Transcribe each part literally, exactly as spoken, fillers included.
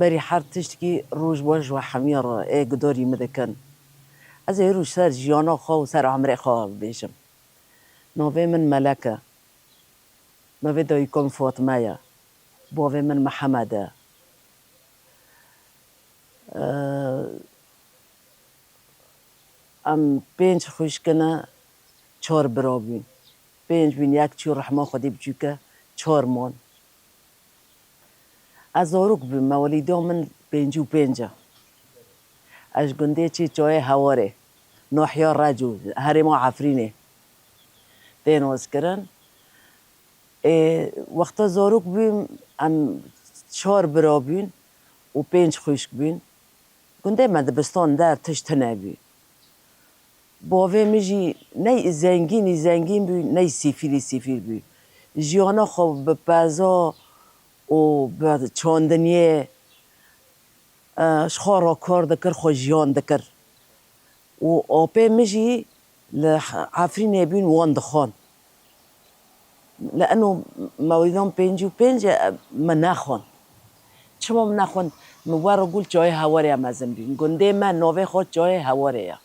Berî her tiştkî roj baş ji we hemiya re ê gudarî min dikin. Ez ê roj ser jiyana xwe û ser emrê xwe bibêjim. Navê min Melek e. Navê dayika min Fatime ye. Bavê min Mihemed e. Ee, Em pênc xwişk in, çar bira bûn. Pênc bûn, yek çû rehma Xwedê biçûke, çar man. Ez zarok bûm, mewlîda min pêncî û pênc e. Ez ji gundê çî Çayê Hewarê, nahiya Reco, herêma Efrînê tê naskirin. Ê, wexta zarok bûm, em çar bira bûn û pênc xwişk bûn. Gundê me dibistan der tişt tune bû. Bavê min jî ney zengînî zengîn bû, ney sîfîrî sîfîr bû. Jiyana xwe bi peza û bi çandiniyê, e, ji xwe re kar dikir, xwe jiyan dikir. Û apê min jî li Efrînê bûn, wan dixwand. Li eno mewlîdan pêncî û pênc e, me nexwend. Çima min nexwend? Min we re got Çayê Hewarê ya mezin bî. Gundê me navê xwe Çayê Hewarê ya.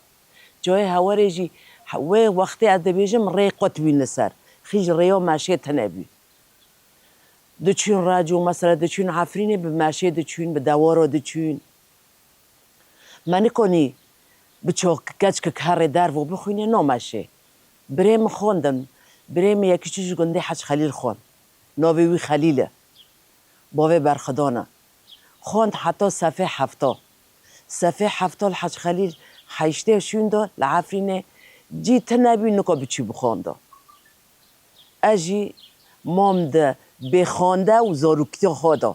Çayê Hewarê jî he-, wê wextê ez dibêjim rê qut bîn li ser. Xîj rêya meşê tune bî. Diçûn Reco, mesela diçûn Efrînê bi meşê diçûn, bi dewara diçûn. Me nikonî bi ço-, keçkek herê dervo bixwîne, nameşê. Birê min xwendin, birê min yekî çû ji gundê Hec Xelîl xwend. Navê wî Xelîl e. Bavê berxidan e. Xwend heta sefê hefta. Sefê hefta li Hec Xelîl heştê şûnda li Efrînê cî tune bî, nika biçû bixwanda. Ez jî mam di bêxwende û zaroktiya xwe de.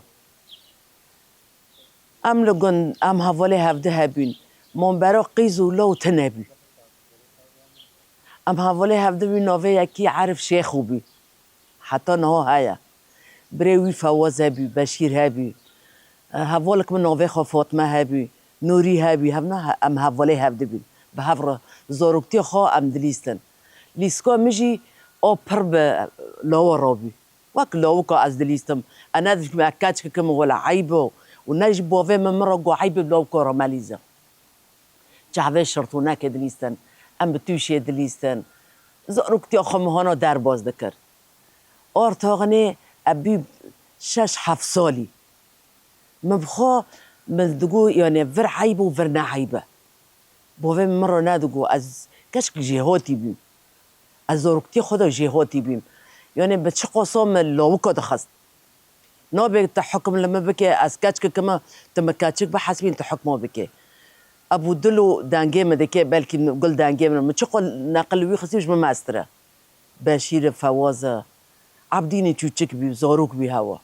Em li gund, em hevalê hevdî hebûn. Mambera qîz û law tune bû. Em hevalê hevdî bûn, navê yekî Erif Şêxo bû. Heta niha heye. Birê wî Fewaz hebû, Beşîr hebû. Hevalek min navê xwe Fatme hebû, Nûrî hebû. Hevna he-, em hevalê hevdî bûn. Bi hev re zaroktiya xwe em dilîstin. Lîska min jî a pir bi lawa re bû. Wek lawika ez dilîstim. Ez ne dibêjim ez keçkek im, wela eyb e. Û ne jî bavê min min re got eyb e bi lawika re melîze. Çavê şirtûnekê dilîstin. Em bi tûşê dilîstin. Zaroktiya xwe min hana derbas dikir. Artaxinê ez bû şeş heft salî. Min bi xwe, min digot, yani, vir eyb û vir ne eyb e. Bavê min min re nedigot, ez keçik jêhatî bûm. Ez zaroktiya xwe de jêhatî bûm. Yani, bi çi qasa min lawika dixist. Nabe tu hukm li min bike, ez keçikek im, tu min keçik bihesibîn, tu hukma bike. Ebû dil û dengê min dike, belkî gul dengê min. Min çi qo neqil wî xistî ji min mestir e. Beşîr e, Fewaz e. Ebdînî çûçik bî, zarok bî hewa.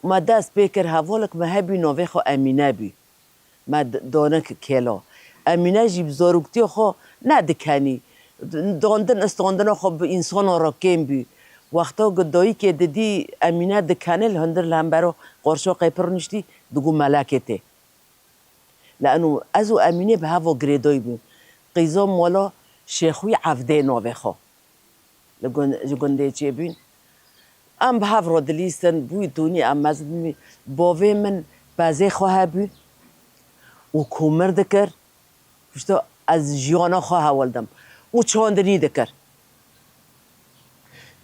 Me dest pê kir, hevalek me hebî, navê xwe Emîne bî. Me d-, danik kêla. Emîne jî bi zaroktiya xwe nedikenî. D-, dandin, istandina xwe bi însana re kêm bî. Wexta ku dayikê didî Emîne dikenê, li hundir li hembera qorşa qey pir niştî, digot melekê tê. Li eno ez û Emîne bi heva girêdayî bûn. Qîza mala Şêxwî Evdê navê xwe. Li gund-, ji gundê çêbûn. Em bi hev re dilîstin, bûyî tûnî em mezin bûn. Bavê min pezê xwe hebû û komir dikir. Pişta ez jiyana xwe hewildim. Û çandinî dikir.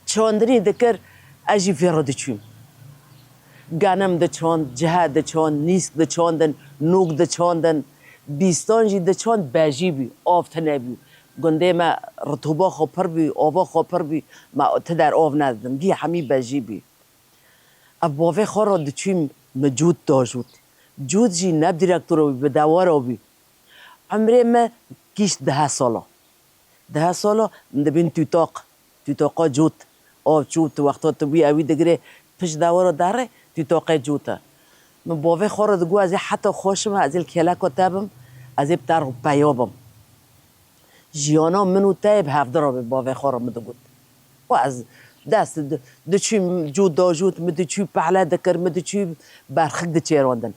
Çandinî dikir, ez jî vê re diçûm. Genim diçand, cihe diçand, nîsk diçandin, nûk diçandin, bîstan jî diçand, bejî bû, av tune bû. Gundê me ritoba xwe pir bû, ava xwe pir bû, me ti der av nedidim, gî hemî bejî bû. Ez bavê xwe re diçûm, min cût da jût. Cût jî ne bi dîrektoro bû, bi dewara bû. Emrê me gihîşt dehe sala. Dehe sala em dibîn tûtaq. Tûtaqa cût. Av çû, tu wexta tu bûyî ewî digirê, pişt dewara derê, tûtaqê cût e. Min bavê xwe re digot, ez ê heta xweşim, ez ê li kêleka te bim, ez ê bi te re peya bim. Jiyana min û te yê bi hevdi re be, bavê xwe re min digot. Û ez dest di-, diçûm cût da jût, min diçû pehle dikir, min diçû berxik diçêrandin.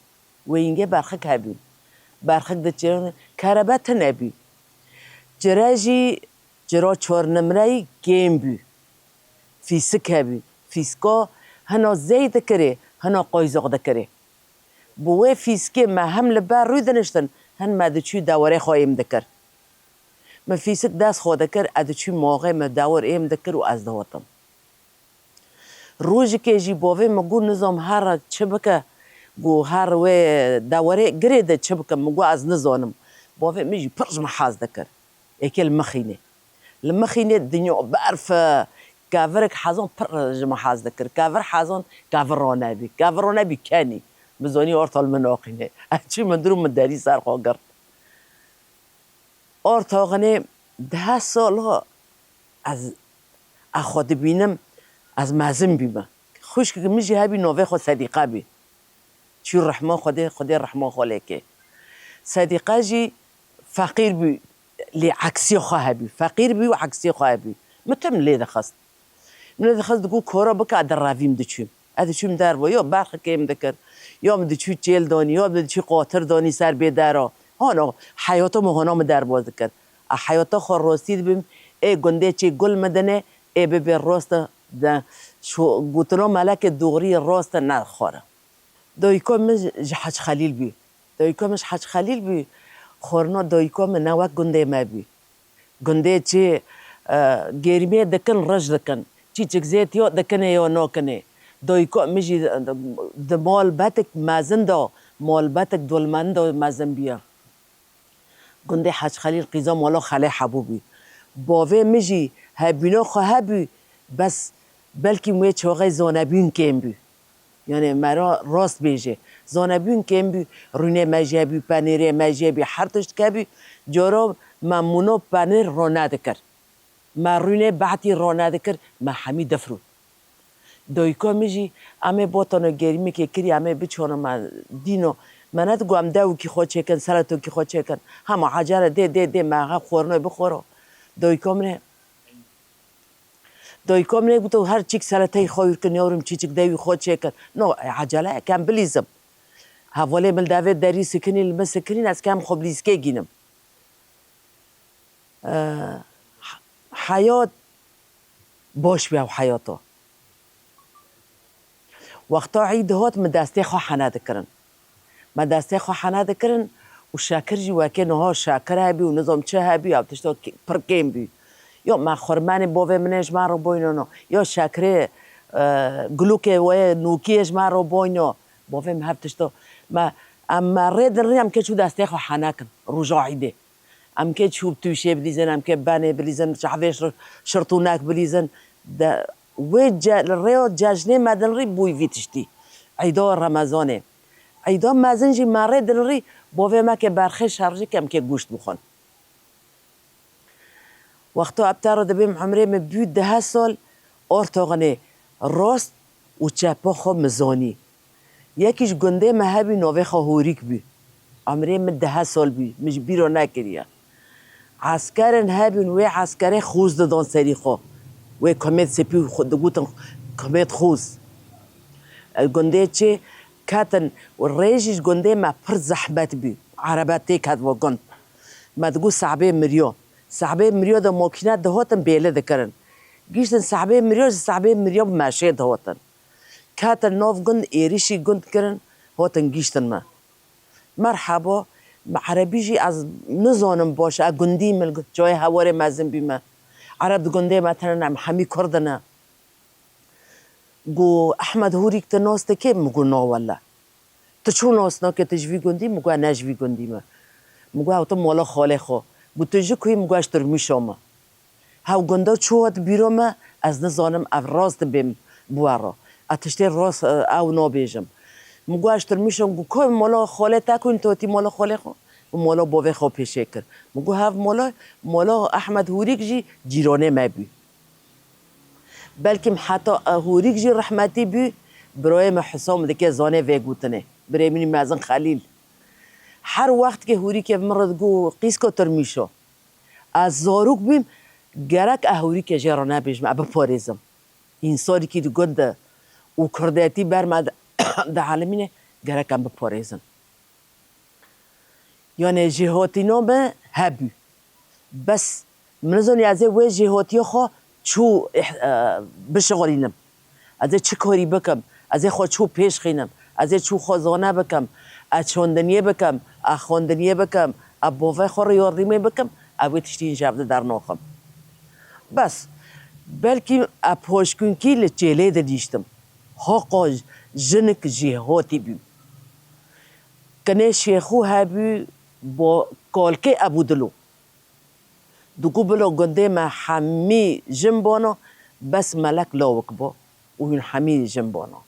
Wê hingê berxik hebûn. Berxik diçêrandin, kerebe tune bû. Cire jî, cira çar nimreyî kêm bû. Fîsik hebû. Fîsika hina zey dikirê, hina qayzaq dikirê. Bi wê fîskê me hem li ber rû diniştin, hin me diçû dewerê xwe êm dikir. Min fîsik dest xwe dikir, ez diçû moxê me dewir êm dikir û ez dihotim. Rojikê jî bavê min got, nizam here çi bike, got, her wê dewerê girê de çi bike, min got, ez nizanim. Bavê min jî pir ji min hez dikir. Êkê li min xînê. Li min xînê dinya berf e. Kevirek hezan pir ji min hez dikir. Kevir hezan, kevir ronebî. Kevir ronebî kenî. Min zanî orta li min naxînê. Ez çû min dir û min derî ser xwe girt. Orta xinê deh sala ez, ez xwe dibînim, ez mezin bîme. Xwişkek min jî hebî navê xwe Sedîqe bî. Çû rehma Xwedê, Xwedê rehma xwe lê ke. Sedîqe jî feqîr bû, lê eksiya xwe hebî. Feqîr bû û eksiya xwe hebî. Min tim lê dixist. Min lê dixist, digot, kora bike, ez direvîm diçûm. Ez diçûm derve, ya berxekê min dikir, ya min diçû çêl danî, ya min diçû qatir danî ser bê dera. Hana, heyata min hana min derbas dikir. Ez heyata xwe rostî dibim, ê gundê çê gul min dine, ê bibê rost de, de, şu, gotina melekê doğriyê rost e ne xwara. Dayika min ji Hec Xelîl bî. Dayika min ji Hec Xelîl bî. Xwarina dayika min ne wek gundê me bî. Gundê çi, e, gêrmiyê dikin, rij dikin. Çîçik zêtiyo dikinê yo nokinê. Dayika min jî di malbetik mezin de, malbetik dulmend de mezin bîye. Gundê Hec Xelîl qîza mala Xelê Hebû bî. Bavê min jî hebîna xwe hebû, bes belkî wê çaxê zonebûn kêm bû. Yanê me ra rast bêje. Zonebûn kêm bû, rûnê me jê bû, penêrê me jê bû, her tişt ke bû. Coro me mûno penêr ronedikir. Me rûnê behtî ronedikir, me hemî difrû. Dayika min jî, em ê botano germîkê kirî, em ê biçano me dîno. Me nedigo em dewikî xwe çêkin, seretokî xwe çêkin. Hema ecele dê, dê, dê, me he xwarinoyê bixwaro. Dayika min ê, dayika min ê goto, her çîk sereteyî xwe wîr kin, yawrim çîçik dewî xwe çêkin. No, e, ecele ye, kem bilîzim. Hevalê min li devê derî sikinî, li min sikinîn, ez kem xwe bilîzkê gînim. E, heyat baş bû ew heyata. Wexta îd dihat, min destê xwe hene dikirin. Me destê xwe hene dikirin û şekir jî wekê niha şekir hebî û nizam çi hebî, ev tişta kê-, pir kêm bî. Ya me xurmenê bavê min ê ji me re boynono, ya şekirê, e, gulokê wê nûkiyê ji me re boyno. Bavê min hev tişta. Me, em me rê din rê em kê çû destê xwe hene kin, roja îdê. Em kê çû tûşê bilîzin, em kê benê bilîzin, çavê şir-, şirtûnek bilîzin. De, wê ce-, li rêya cejnê me din rî bûy vî tiştî. Eyda Remezanê. Eyda mezin jî me rê din rî bavê me kê berxê şerjik em kê goşt bixwin. Wexto eb te re dibêm umrê min bû deh sal, ortoxinê rast û çepa xwe min zanî. Yekî ji gundê me hebî navê xwe Hûrîk bû. Emrê min deh sal bû, min ji bîro nekiriye. Eskerin hebûn, wê eskerê xûz didon serî xwe. Wê komêt sepî xwe digotin komêt xûz. E, gundê çê ketin û rê jî ji gundê me pir zehmet bû. Erebe tê ketibû gund. Me digot Sebê Miryo. Sebê Miryo de mokîne dihotin bêle dikirin. Giştin Sebê Miryo, ji Sebê Miryo bi meşê dihotin. Ketin nav gund, êrişî gund kirin, hotin giştin me. Merhaba, me erebî jî ez nizanim baş, e gundî min, çawê hewarê mezin bî me. Ereb di gundê me tine ne, em hemî kurd ne. Got, Ehmed Hûrîk, tu nas dikê? Min got, na wele. Tu çû nas nake, tu ji vî gundî? Min got, ne ji vî gundî me. Min got, ew tu mala xalê xwe. Got, tu ji ku yî? Min got, ez Tirmîşa me. Hew gunda çû hat bîro me, ez nizanim ev rast dibêm bi we re. Ez tiştê rast, e, ew nabêjim. Min got, ez Tirmîşa me. Got, ku mala xalê te ku yîn, tu hatî mala xalê xwe? Min mala bavê xwe pêşê kir. Min got, hev mala, mala Ehmed Hûrîk jî cîranê me bû. Belkî heta, e, Hûrîk jî rehmetî bû, birayê min Husam dike zanê vê gotinê. Birê min î mezin Xelîl. Her wextkê Hûrîkê bi min re digot, qîsko Tirmîşo. Ez zarok bûm, gerek e Hûrîkê jê re nebêjim, e biparêzim. Însanekî di gund de û kurdetî ber me de, dielimîne, gerek em biparêzin. Yanê jêhatîna me hebû. Bes min nizanî ez ê wê jêhatiya xwe çû, eh, bişixulînim. Ez ê çi karî bikim? Ez ê xwe çû pêş xînim? Ez ê çû xwe zane bikim, ez çandiniyê bikim, ez xwendiniyê bikim, ez bavê xwe re yardimê bikim, ez wê tiştî hîn ji hev de dernaxim. Bes, belkî ez paşkunkî li çêlê de dîştim. Haqa jinik jêhatî bûm. Kinê Şêxû hebû bo kalkê Ebûdilo. Digo bila gundê me hemî jin bana, bes Melek lawik bû û hûn hemî jin bana.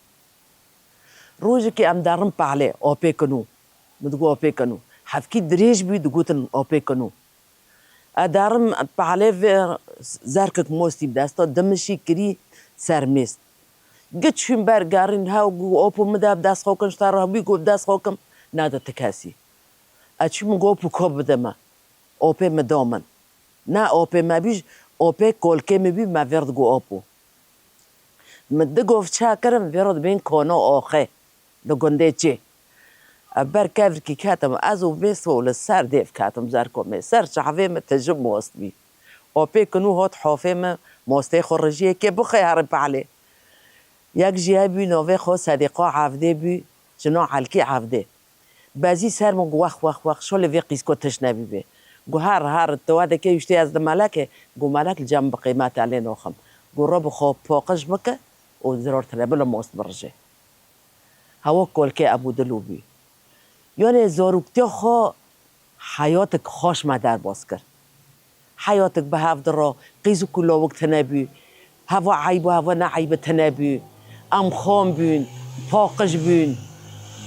Rojekê em derin pehlê, apê Kinû. Min digo apê Kinû. Hevkî dirêj bû, digotin apê Kinû. Ez derim pehlê vê zerkek mostî bi desta, dimişî kirî ser mêz. Giç hûn ber gerîn, hew got, apo min de bi dest xwe kin, ji te re bû got bi dest xwe kim, nede ti kesî. Ez çûm min got, apo ka bide me. Apê min da min. Ne apê me bî, apê kolkê min bî, me vêr digo apo. Min du gov çakirin, vêro dibên kona axê. Li gundê çê. Ez ber kevirkî ketim, ez û vê so li ser dêv ketim zerko me. Ser çavê min tijî most bî. Apê Kinû hat hafê min, mostê xwe rijiyê kê bixwe herin pehlê. Yek jî hebû navê xwe Sedîqa Evdê bû, jina Elkî Evdê. Bezî ser min got, wex, wex, wex, şo li vê qîzko tişt nebîbê. Got, her, her, tu wedekê wiştê ez di Melekê, got, Melek li cem bi qîmet elê noxim. Got, ro bi xwe paqij bike û zirar tine bi li most birije. Hewa kolkê Ebûdilo bû. Yanê zaroktiya xwe heyatek xweş me derbas kir. Heyatek bi hev de re, qîz û ku lawik tine bû, heva eyb û heva ne eybi tine bû. Em xan bûn, paqij bûn.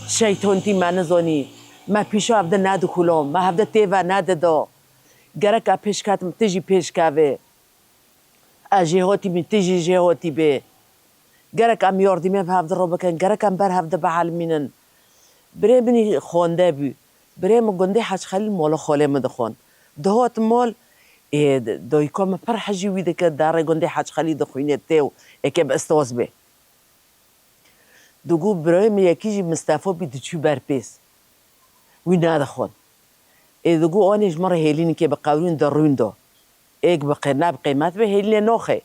Şeytantî me nizanî. Me pîşa hev de nedixulam, me hev de têve nedida. Gerek ez pêş ketim, tu jî pêş kevê. Ez jêhatî bîm, tu jî jêhatî bê. Gerek em yardîmê bi hev de re bikin, gerek em ber hev de bihelimînin. Birê min î xwende bû. Birê min gundê Hec Xelîl mala xalê min dixwend. Dihat mal, ê, dayika min pir hejî wî dikir, darê gundê Hec Xelîl dixwînê tê û êkê bi istaz bê. Digo birayê min yekî jî Mistefa bî diçû ber pêz. Wî nadixwend. Ê digo anê ji min re hêlînikê bi qewrîn de rûn da. Êk bi qê-, ne bi qîmet be hêlînê noxê.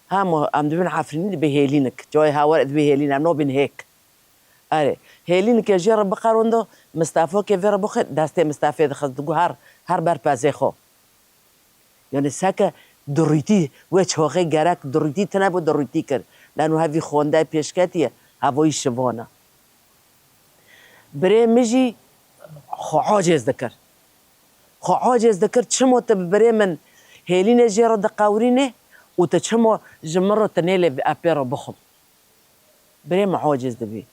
Hema em dibin Efrînî dibe hêlînik. Cayê hewer dibe hêlîn, em nabin hêk. Erê, hêlînike jê re biqeronda, Mistefakê vê re bixwe, destê Mistefê dixist, digo her, her ber pezê xwe. Yani seke durîtî, wê çaxê gerek durîtî tine bû, durîtî kir. Leno hevî xwendey pêşketiye, hevoyî şivana. Birê min jî xwe acêz dikir. Xwe acêz dikir, çima tu bi birê min hêlînê jê re diqewrînê û tu çima ji min re tu nêlê ez pê re bixwim? Birê min acêz dibî.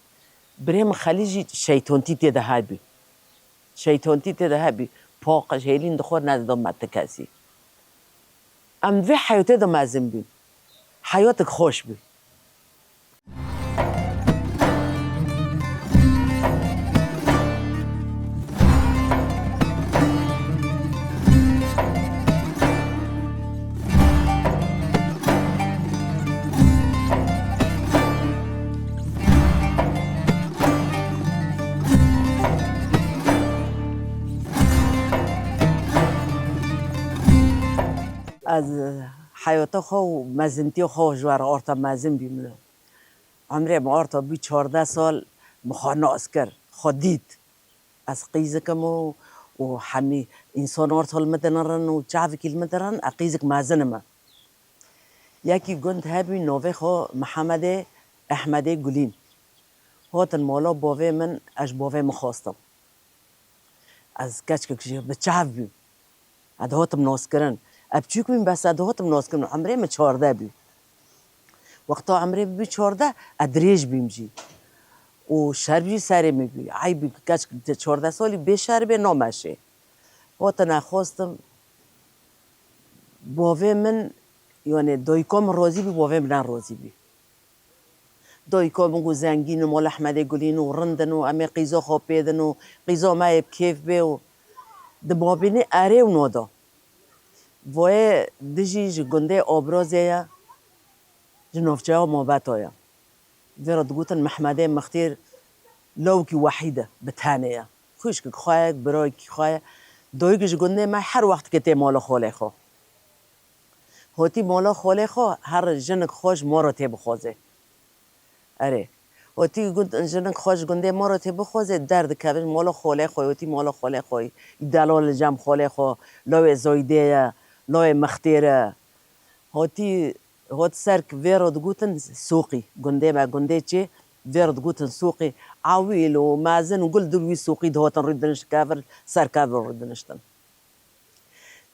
Birê min Xelîl jî şeytontî tê de hebî. Şeytontî tê de hebî. Paqij hêlîn dixwar nedida me ti kesî. Em vê heyatê de mezin bîn. Heyatek xweş bî. Ez heyata xwe û mezintiya xwe ji we re arta mezin bîm. Emrê min arta bû çardeh sal, min xwe nas kir, xwe dît. Ez qîzik im û, û hemî însan arta li min dinirin û çavikî li min dinirin, ez qîzik mezin im. Yekî gund hebî navê xwe Mihemedê Ehmedê Gulîn. Hatin mala bavê min, ez ji bavê min xwestim. Ez keçkek jî bi çav bûm. Ez dihatim naskirin. Ez biçûk bûm, bes ez dihatim naskirin. Emrê min çardeh bû. Wexta emrê min bû çardeh, ez dirêj bûm jî. Û şerb jî serê min bû. Eyb bû, keçk çardeh salî bê şerbê nameşê. Hatin ez xwestim, bavê min, yani dayika min razî bû, bavê min ne razî bû. Dayika min got zengîn in, mala Ehmedê Gulîn û rind in û em ê qîza xwe pê din û qîza me yê bi kêf bê û di mabînê erê û nada. Voyê dijî ji gundê Abrazê ye, ji navçeya Mabeta ye. Vê re digotin Mehmedê Mixtîr lawikî wehîd e, bi tenê ye. Xwişkek xwe ye, birayekî xwe ye. Dayik ji gundê me her wextikê tê mala xalê xwe. Hotî mala xalê xwe, her jinik xwe ji ma re tê bixwaze. Erê. Hotî gund, jinik xwe ji gundê Morotê bixwaze derdikevin mola xolê xwe, hotî mola xolê xwe, îdalo li cem xolê xwe, lawê Zoydê ye, lawê Mextêr e. Hotî, hot ser vê re digotin sûqî, gundê me, gundê çê, vê re digotin sûqî. Ewîl û mezin û gul dûr wî sûqî dihotin rû dinişt, kevir ser kevir rû diniştin.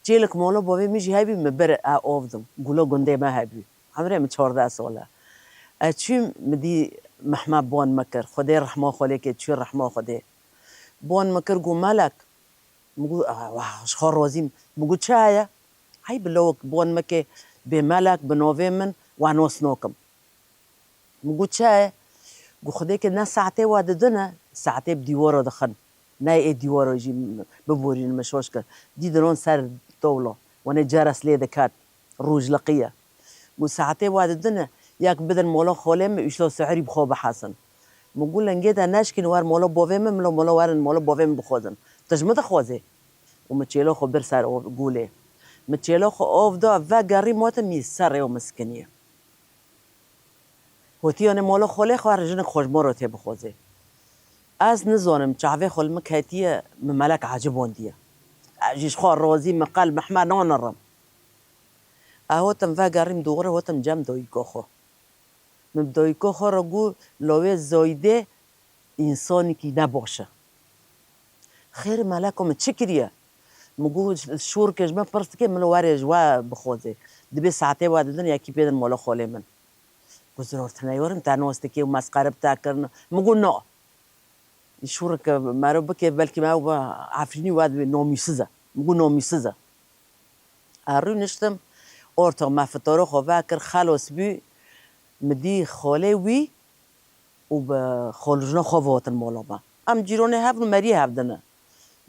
Çêlik mola bavê min jî hebî, min bir e ov dim. Gula gundê me hebî. Emrê min çardeh sal e. Ez çûm, min dî mehma ban me kir. Xwedê rehma xwe lê ke, çû rehma Xwedê. Ban me kir, got, Melek. Min got, "Ah, wah, ji xwe razî me." Min got, "Çi heye?" Hey, bi lawek ban me ke bê Melek, bi navê min, we nas nakim. Min got, "Çi ye?" Got, "Xwedê ke ne saetê we didine, saetê bi dîwara dixin. Ne ê dîwara jî biborînin, min şaş kir. Dî diron ser tawla. Wanê ceres lê diket. Roj liqiye." Got, "Saetê we didine, yek bidin mola xolê min, ûşla sihirî bi xwe bihesin." Min got, "Lingê te neşkîn, wer mola bavê min, min lo mola werin, mola bavê min bixwazin. Tu ji min dixwazê?" Û min çêla xwe bir ser ov, gulê. Min çêla xwe ov da, vegerî motim yî serê û min sikiniye. Hotî yanê mola xolê xwe, her jinik xwe ji Morotê bixwazê. Ez nizanim, çavê xwe li min ketiye, min Melek ecibandiye. Ez jî ji xwe razî, min qel mehma nanirim. Ez hotim vegerîm dûre, hotim cem dayika xwe. Min bi dayika xwe re got, "Lawê Zoydê însanekî ne baş e." "Xêr, Meleko, min çi kiriye?" Min got, "Şûrke ji min pirs dike, min li werê ji we bixwazê. Dibê saetê we didin, yekî pê din mola xolê min." Got, "Ziror, tu neyorin, te nas dike û mesxere bi te kirin." Min got, "Na." Şûrke mero bike, belkî me ew Efrînî we dibê, namîsiz e. Min got, "Namîsiz e." Ez rûniştim, orta me fitaro xwe vekir, xelos bû, min dî xolê wî û bi xolujina xwe ve hatin mola me. Em cîronê hev in û meriyê hev din e.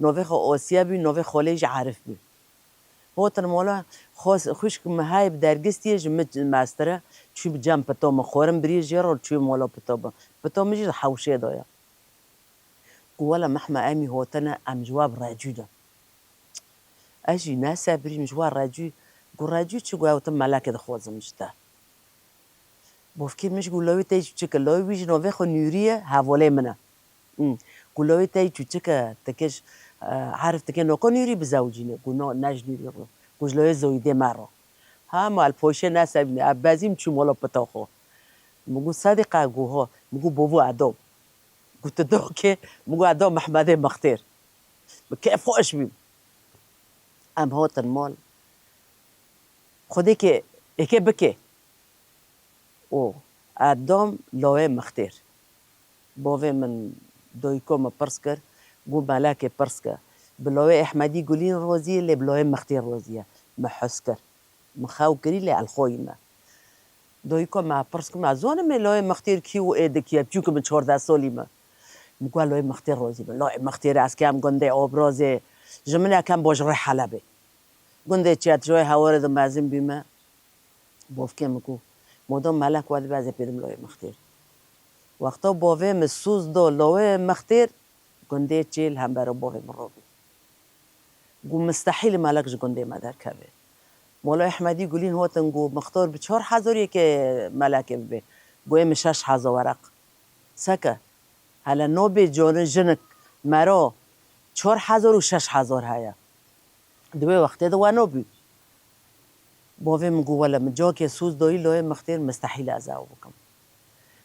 Navê xwe Asiye bû, navê xolê jî Arif bû. Hatin mola xwe, xwişk min heye bi dergistiyê ji min mestir e, çû bi cem pito min, xwarin birî jê re çû mola pito min. Pito min jî di hewşê de ye. Got, "Wele mehma, em î hotine, em ji we bi recû ne." Ez jî nesebirîm, ji we recû. Got, "Recû çi?" Got, "Ew, tu Melekê dixwazim ji te." Bavkê min jî got, "Lawê te jî çik e?" Lawê wî jî navê xwe Nûrî ye, hevalê min e. Hmm. Got, "Lawê te jî çik e? Tike ji, e, Arif tike noka Nûrî bizewicîne?" Got, "No, ne ji Nûrî re." Got, "Ji lawê Zoydê me re." Ha, ma el poşê nesebîne, ez bezîm çûm wela pita xwe. Min got, "Sedîqa?" Got, "Ha." Min got, "Bovo Edom." Got, "Tu dokê?" Min got, "Edom Mehmedê Mextêr." Bi kêf xweş bîm. Em hatin mal. Xwedê ke êkê bike. Û Edom lawê Mextêr. Bavê min doyko min pirs kir, got, "Melekê pirs ke. Bi lawê Ehmedî Gulîn rozî ye, lê bi lawê Mextêr rozî ye." Min hez kir. Min xew kirî, lê elxoyî me. Doyko me pirs kir, me zonim ê lawê Mextêr kî û ê di kî ye, çûke min çardeh salî me. Min got, "Lawê Mextêr rozî min. Lawê Mextêr ez kêm gundê Obrazê. Ji min ekem bo ji rê Helebê." Gundê çiya, tu ji wê hewarê de mezin bîme. Bavkê min got, "Moda Melek we dibe, ez ê pêdim lawê Mextêr." Wexta bavê min soz da lawê Mextêr, gundê çê li hembera bavê min robî. Got, "Mistehîl Melek ji gundê me derkeve." Mola Ehmedî Gulîn hatin got, "Mextar bi çar hezar yekê Melekê bibe." Got, "Ê min şeş hezar wereq." Seke, hele nobê cani jinik mero çar hezar û şeş hezar heye. Di wê wextê de weno bû. Bavê min got, "Wele min cakê soz dayî lawê Mextêr, mistehîl ez ew bikim."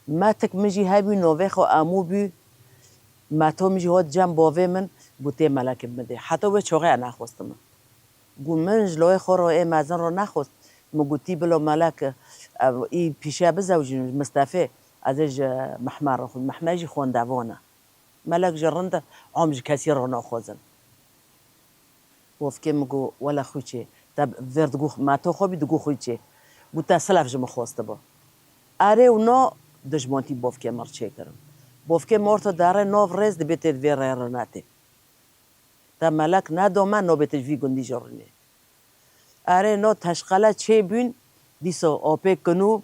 Metik min jî hebî, navê xwe Emo bû. Meto min jî hat cem bavê min, got, "Tê Melekê min dê." Heta wê çaxê ez nexwestime. Got, "Min ji lawê xwe re ê mezin re nexwest." Min got, "Tî bila Melek, ev, î pîşe bizewicînim, Mistefê, ez ê ji Mehme re xwend." Mehme jî xwendevan e. Melek jî rind e, em ji kesî re naxwazin. Bavkê min got, "Wele xwîçê, te vêr digot, Meto xwe bî digot xwîçê." Got, "Te silav ji min xwestiba." Erê û na dijmantî bavkê min re çêkirin. Bavkê min orta derê nav rêz dibê tê di vê rê re netê. Te Melek neda me, nabê te ji vî gundî jî rinê. Erê no teşqele çêbûn, dîsa apê kinû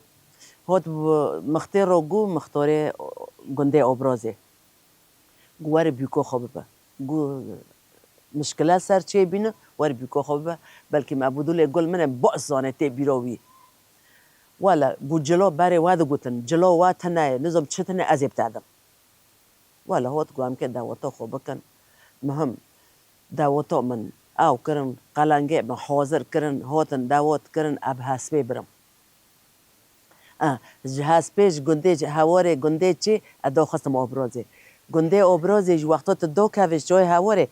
hat bi Mixtêr re got, Mixtorê gundê Obrazê. Got, "Were bûka xwe bibe." Got, "Mişkile ser çêbîne, were bûka xwe bibe. Belkî me Ebûdulê gul min e, baş zanê tê bîra wî." Wele, gu cilo berê we digotin, cilo we tune ye, nizam çi tune, ez ê bi te dim. Wele, hot gu em ke daweta xwe bikin. Muhim, daweta min ew kirin, qelengê min hazir kirin, hatin dawet kirin, ez bi hespê birim. A, ji hespê ji gundê, ji hewarê gundê çi, ez daxistim Obrazê. Gundê Obrazê ji wexta tu dakevê ji çiyayê hewarê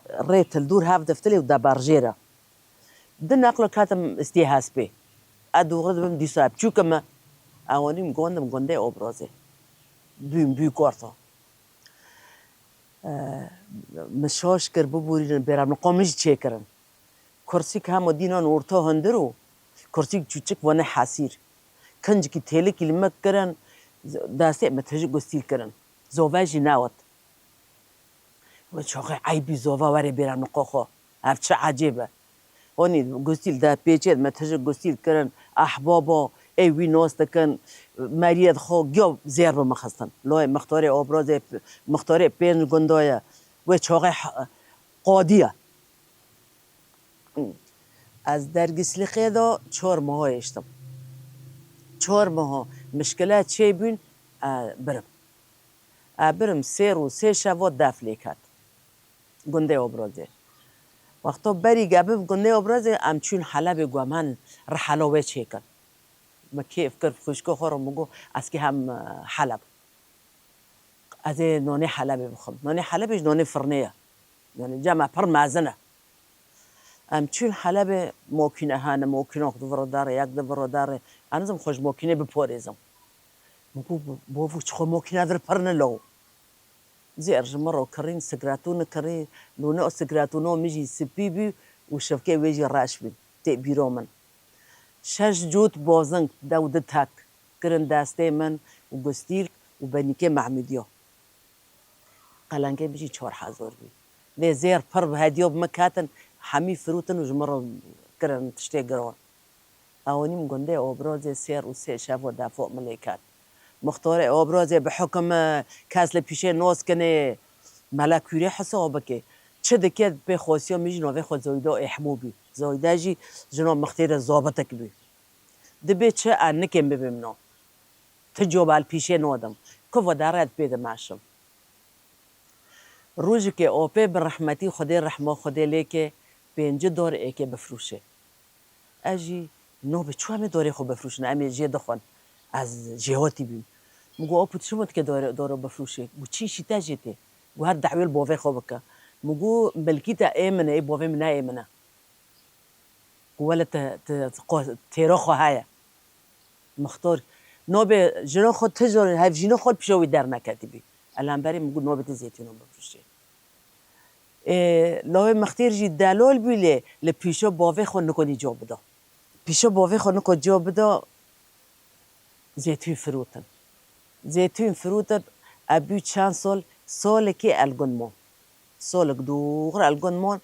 rê tildûr hev diftilê û deberjêre. Di neqlo ketim istiyê hespê. Ez dûxir dibim dîsa biçûk im. Ewanîm gondim gundê Obrazê. Bûm bû korto. E, min şaş kir, biborînin, bêra min qo min jî çêkirin. Kursîk hema dînan orta hundir û kursîk çûçik vane hesîr. Kincikî têlikî li me kirin, destê me tijik gustîl kirin. Zove jî newt. Wê çaxê eyb bî zova were bêra niqo xwe. Ev çi ecêb e? Honî gustîl de pêçê me tijik gustîl kirin. Ehbabo ê wî nas dikin. Meriyê xwe giya zêr bi min xistin. Loyê mixtorê Obrazê, mixtorê pênc gunda ye. Wê çaxê h-, qadî ye. Ez dergîslixê de çar meha hêştim. Çar meha mişkile çêbûn, e, birim. E, birim sêr û sê şeva def lê ket. Gundê Obrazê. Wexto berî gebim gundê Obrazê, em çûn Helebê, gu em hen rihela wê çêkin. Min kêf kir, xwişko xwe re min got, ez kê hem, e, Heleb. Ez ê nonê Helebê bixwim. Nonê Helebê ji nonê firnê ye. Yanî cem e pir mezin e. Em çûn Helebê, mokîne hene, mokînok di viro derê, yek di viro derê. Ez nizim xwe ji mokînê biporêzim. Min got, bo çi xwe mokîne vir pir ne lo. Zêr ji min re kirîn, sigretû nikirî, lûne û sigretûno min jî spî bû û şivkê wê jî reş bû. Tê bîro min. Şeş cût bozing, dew di tek, kirin destê min û gustîlk û benîkê Mehmûdiyo. Qelengê min jî çar hezar bû. Lê zêr pir bi hediyo bi min ketin, hemî firûtin û ji min re kirin tiştê giran. Ewanîm gundê Obrazê sêr û sê şev û defo min lê ket. Muxtorê Obrazê bi hukim, e, kes li pîşê nos kinê, mele kûrê hesab bike. Çi dike pê xwesiya min jî navê xwe Zoyda Ehmo bî. Zoyda jî jina mixtêrê zabitek bî. Dibê çi ez nikêm bibim no. Ti coba li pîşê nodim. Ku vedere ez pê dimeşim. Rojikê opê bi rehmetî Xwedê rehma Xwedê lê ke pêncî dor êkê bifrûşê. Ez jî no bi çu em ê dorê xwe bifrûşin, em ê jê dixwin. Ez jêhatî bîm. Min got, "Opû, tu çima dike dore, doro bifrûşê?" Got, "Çi îşî te jê tê?" Got, "Her dawiyê li bovê xwe bike." Min got, "Milkî te ê min e, ê bovê min ne ê min e." Got, "Wele te, te, te qo-, têra xwe heye." Mixtor, "Nobê jina xwe tu ji hevjîna xwe pişa wî derneketibî." Elamberê min got, "Nobê tu zêtûna bifrûşê." Ê, lawê mixtêr jî delal bû lê li pîşo bavê xwe nikonî co bida. Pîşo bavê xwe niko co bida, zêtûn firotin. Zêtûn firotin, ev bû çend sol, solekê el gund mon. Solik dûxir el gund mon,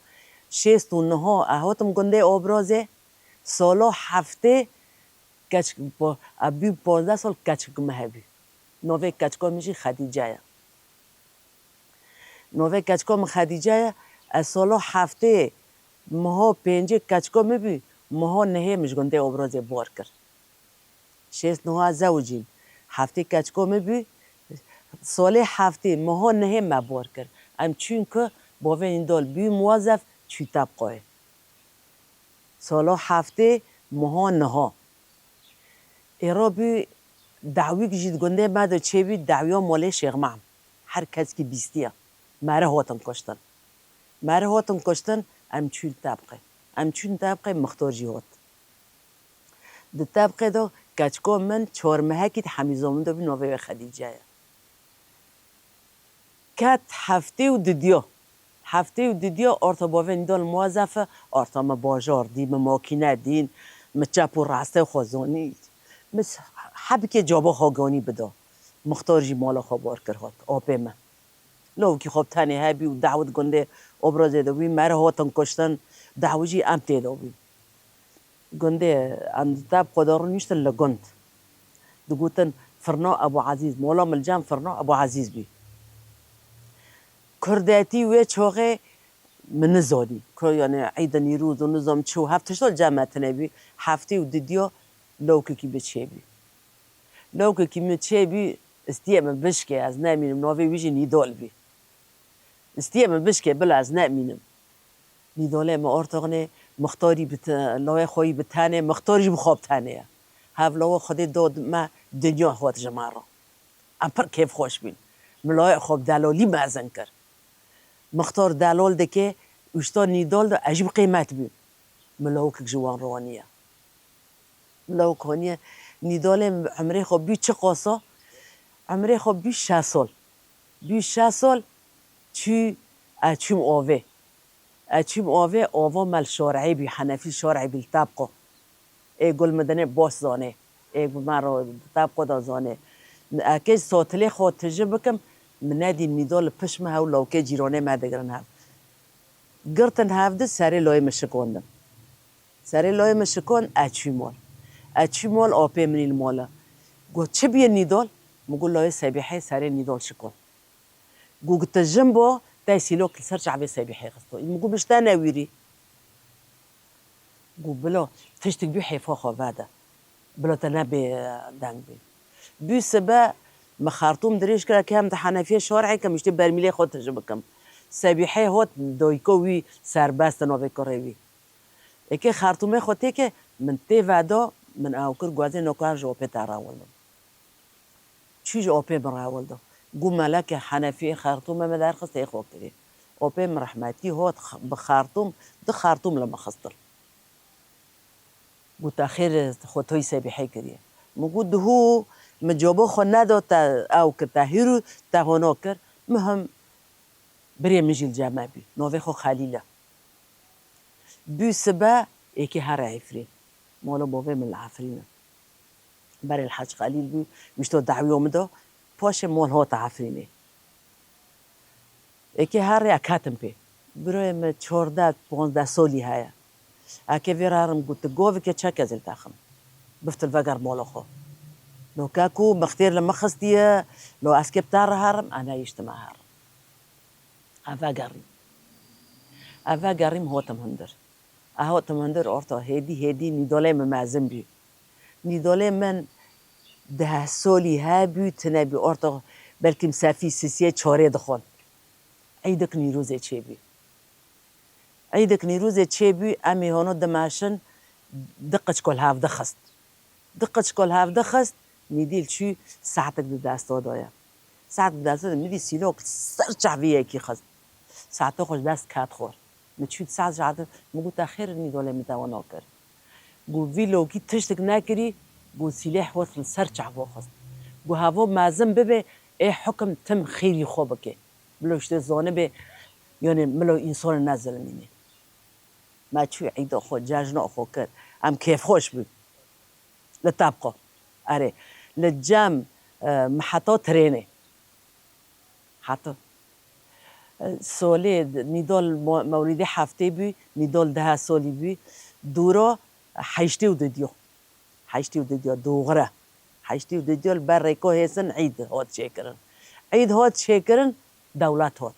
şêst û niha ez hatim gundê Obrazê, solo heftê keçik, ev bû ponzdeh sol keçik me hebû. Navê keçika min jî Xedîce ye. Navê keçika min Xedîce ye. Ez solo heftê meha pêncê keçika min bû, meha nehê min ji gundê Obrazê bar kir. Şêst niha zewicîm. Heftê keçika min bû, solê heftê meha nehê me bar kir. Em çûn ku bavê Nîdal bû muwezef, çû tebqayê. Sala heftê meha niha. Êra bû dawîk jî di gundê me de çêbû, dawiya malê Şêx Mehm. Her keskî bîstiye. Me re hatin kuştin. Me re hatin kuştin, em çûn tebqê. Em çûn tebqê, mixtor jî hat. Di tebqê de keçika min çar mehekî di hemîza min de bû, navê wê Xedîce ye. Ket heftê û didiya. Heftê û didiya arta bavê Nîdal muwezef e, arta me bajar dî, me makîne dîn, me çep û rastê xwe zanî. Me s-, hebikê caba xwe ganî bida. Mixtar jî mala xwe bar kir hat, apê me. Lawikî xwe bi tenê hebî û dawî di gundê Obrazê de bû, me re hatin kuştin, dawî jî em tê de bûn. Gundê em di tebqo de rûniştin li gund. Digotin firna Ebû Ezîz, mola min li cem firna Ebû Ezîz bî. Kurdetî wê çaxê min nizanî. Ku, yanî, Îda Nîrûz û nizam çi û hev tişta li cem me tune bî. Heftê û didiya Lawkekî min çêbû. Lawkekî min çêbû, istiye min bişke, ez nemînim, navê wî jî Nîdol bî. Istiye min bişke, bila ez nemînim. Nîdolê min ortoxnê, mixtarî bi te-, lawê xwe yî bi tenê, mixtarî jî bi xwe bi tenê ye. Hev lawa Xwedê dod me, dinya hot ji me re. Em pir kêfxweş bûn. Min lawê xwe bi delalî mezin kir. Mixtar delal dike, ûşta Nîdol de ez jî bi qîmet bûm. Min lawikek ji wan re aniye. Min lawik aniye, Nîdolê min bi emrê xwe bû çi qasa? Emrê xwe bû şeş sal. Bû şeş sal çû, ez çûm avê. Ez çûm avê, ava me li şareyê bû, Henefî şareyê bû li Tebqo. Ê gul min dinê baş zanê. Ê bi me re Tebqo de zanê. Eke sotilê xwe tije bikim, min nedî Nîdol li pişt me hew lawkê cîranê me digirin hev. Girtin hev di serê layê min şikandin. Serê layê min şikand, ez çûm mal. Ez çûm mal, apê min î li mal e. Got, "Çi bûye Nîdol?" Min got, "Layê Sebîhê serê Nîdol şikand." Got, "Gi tu jin bo, te sîlok li ser çavê Sebîhê xisto." Min got, "Min ji te newîrî." Got, "Bila tiştek bû hêfa xwe vede. Bila te nebê, e, deng bê." Bû sibe, min xertûm dirêj kir, eke em di Henefiyê şarê kem, îşte bermîlê xwe tije bikim. Sebîhê hot, dayika wî serbest e, navê kurê wî. Eke xertûmê xwe têke, min tê veda, min ew kir, guazê nokar ji opê te rewildim. Çû ji opê min rewildo. Got, "Meleke Henefiyê xertûmê me derxist, ê xwe kirî." Opê min rehmetî hot x-, bi xertûm, di xertûm li min xistin. Got, "Te xêr, xwe toyî Sebîhê kiriye." Min got, "Duhû min cobo xwe nedo te ew kir, te hîr û te hono kir." Muhim, birê min jî li cem me bî. Navê xwe Xelîl e. Bû sibe, êkê here Efrîn. Mala bavê min li Efrîn e. Berê li Hec Xelîl bû, wîşto dawî min da, paşê mal hate Efrînê. Êkê herê, ez ketim pê. Birayê min çardeh, panzdeh salî heye. Eke vê re herim, got, "Tu govike çek ez ê li te xim. Biftil veger mala xwe." Noke ku mixtêr li min xistiye, lo ez kê bi te re herim, ez neyiştime herim. Ez vegerîm. Ez vegerîm, hotim hundir. Ez hotim hundir, orta hêdî hêdî Nîdolê min mezin bû. Nîdolê min deh solî hebû, tune bû, orta belkî sefî sisiyê çarê dixwin. Eydek Nîrozê çêbû. Eydek Nîrozê çêbû, em ê hono dimeşin, di qiçko li hev dixist. Di qiçko li hev dixist, Nîdî li çû, saetek di desta de ye. Saet bi desta de, min dî sîlok ser çavî yekî xist. Saeta xwe ji dest ket xwe. Min çû saet ji hev de, min got, "Te xêr Nîdolê min te wana kir." Got, "Vî lokî tiştek nekirî." Got, "Sîlêh west li ser çavo xist." Got, "Hevo mezin bibe, ê hukim tim xêrî xwe bike. Bilo işte zanibe, yani milo însanê nezilimîne." Me çû eyda xwe, cejna xwe kir. Em kêfxweş bûn. Li Tebqo. Erê. Li cem, e, me heta trênê. Heta. E, solê d-, Nîdol mo-, mewlîdê heftê bû, Nîdol deha solî bû. Dûro heştê û didiyo. Heştê û didiyo, doğru. Heştê û didiyo li ber rêko hêsin îd hot çêkirin. Îd hot çêkirin, dewlet hot.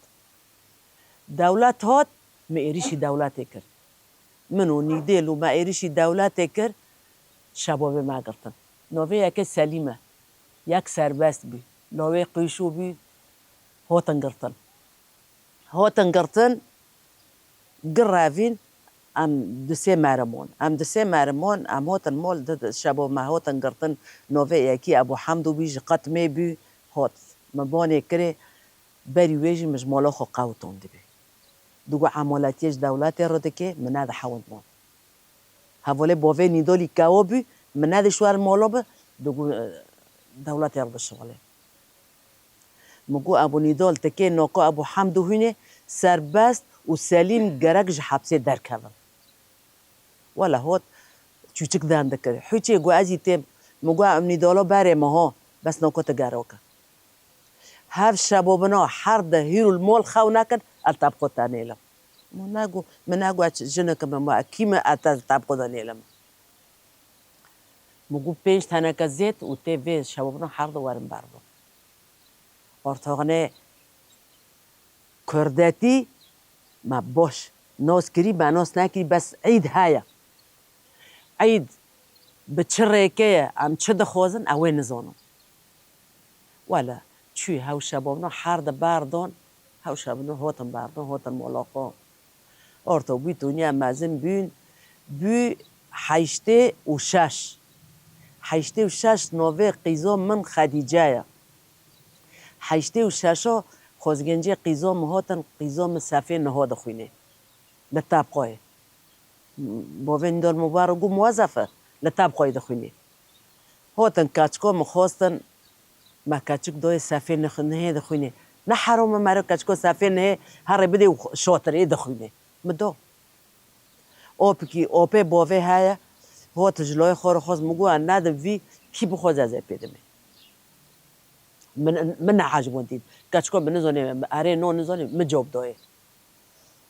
Dewlet hot, me êrîşî dewletê kir. Min û Nîdêl û me êrîşî dewletê kir, şebabê me girtin. Navê yekê Selîm e. Yek serbest bû. Lawê qîşo bû, hotin girtin. Hotin girtin, girevîn, em du sê merimon. Em du sê merimon, em hotin mol, di, di, şebo me hotin girtin, navê yekî Ebû Hemdû bî, ji qet mê bû, hot. Me banê kirê, berî wê jî min ji mala xwe qewton dibî. Digo emalatiye ji dewletê re dike, min nedihewind mal. Hevalê bavê Nîdolî kewo bû, min nedişwer mala bi, digo, e, dewletê re bişixulê. Min got, Ebû Nîdol, tikê noko Ebû Hemdû hûnê serbest û Selîm gerek ji hepsê derkevin. Wele hot çûçik den dikir. Hûçê got, ez jî têm. Min got, em Nîdolo berê min ho, bes noko ti gerok e. Hev şebobina her di hîr û li mol xew nekin, ez Tebqo te nêlim. Min negot, min negot ez jinik im, min kî me ez te Tebqo de nêlim. Min got pênc teneke zêt û tê vê şebobina her di werin ber bi. Ortoxnê kurdetî me baş nas kirî, me nas nekirî, bes îd heye. Îd Bi çi rêkê ye, em çi dixwazin, ew ê nizanin. Wele, çû hew şebabno her di berdon, hew şebabno hotin berdon, hotin molaxo. Orto bû, Tûniya mezin bûn, bû heştê û şeş. Heştê û şeş navê qîzo min Xedîce ye. Heştê û şeşo xwezgencê qîzo min hatin, qîzo min sefê niha dixwînê. Li Tebqoyê. Bavê Nîdol Mubarek û muwezef e. Li Tebqoyê dixwînê. Hotin keçiko min xwestin, me keçik doyê sefê nix-, nihê dixwînê. Ne herom e mero keçiko sefê nihê herê bidê û şotirê dixwînê. Min do. Opikî, opê bavê heye, hot ji loyê xwe re xwest, min got, "Nedim vî, kî bixwaz ez ê pê dimê." Min, min nehecibandî. Keçiko min nizanê, erê no nizanê, min cewab dayê.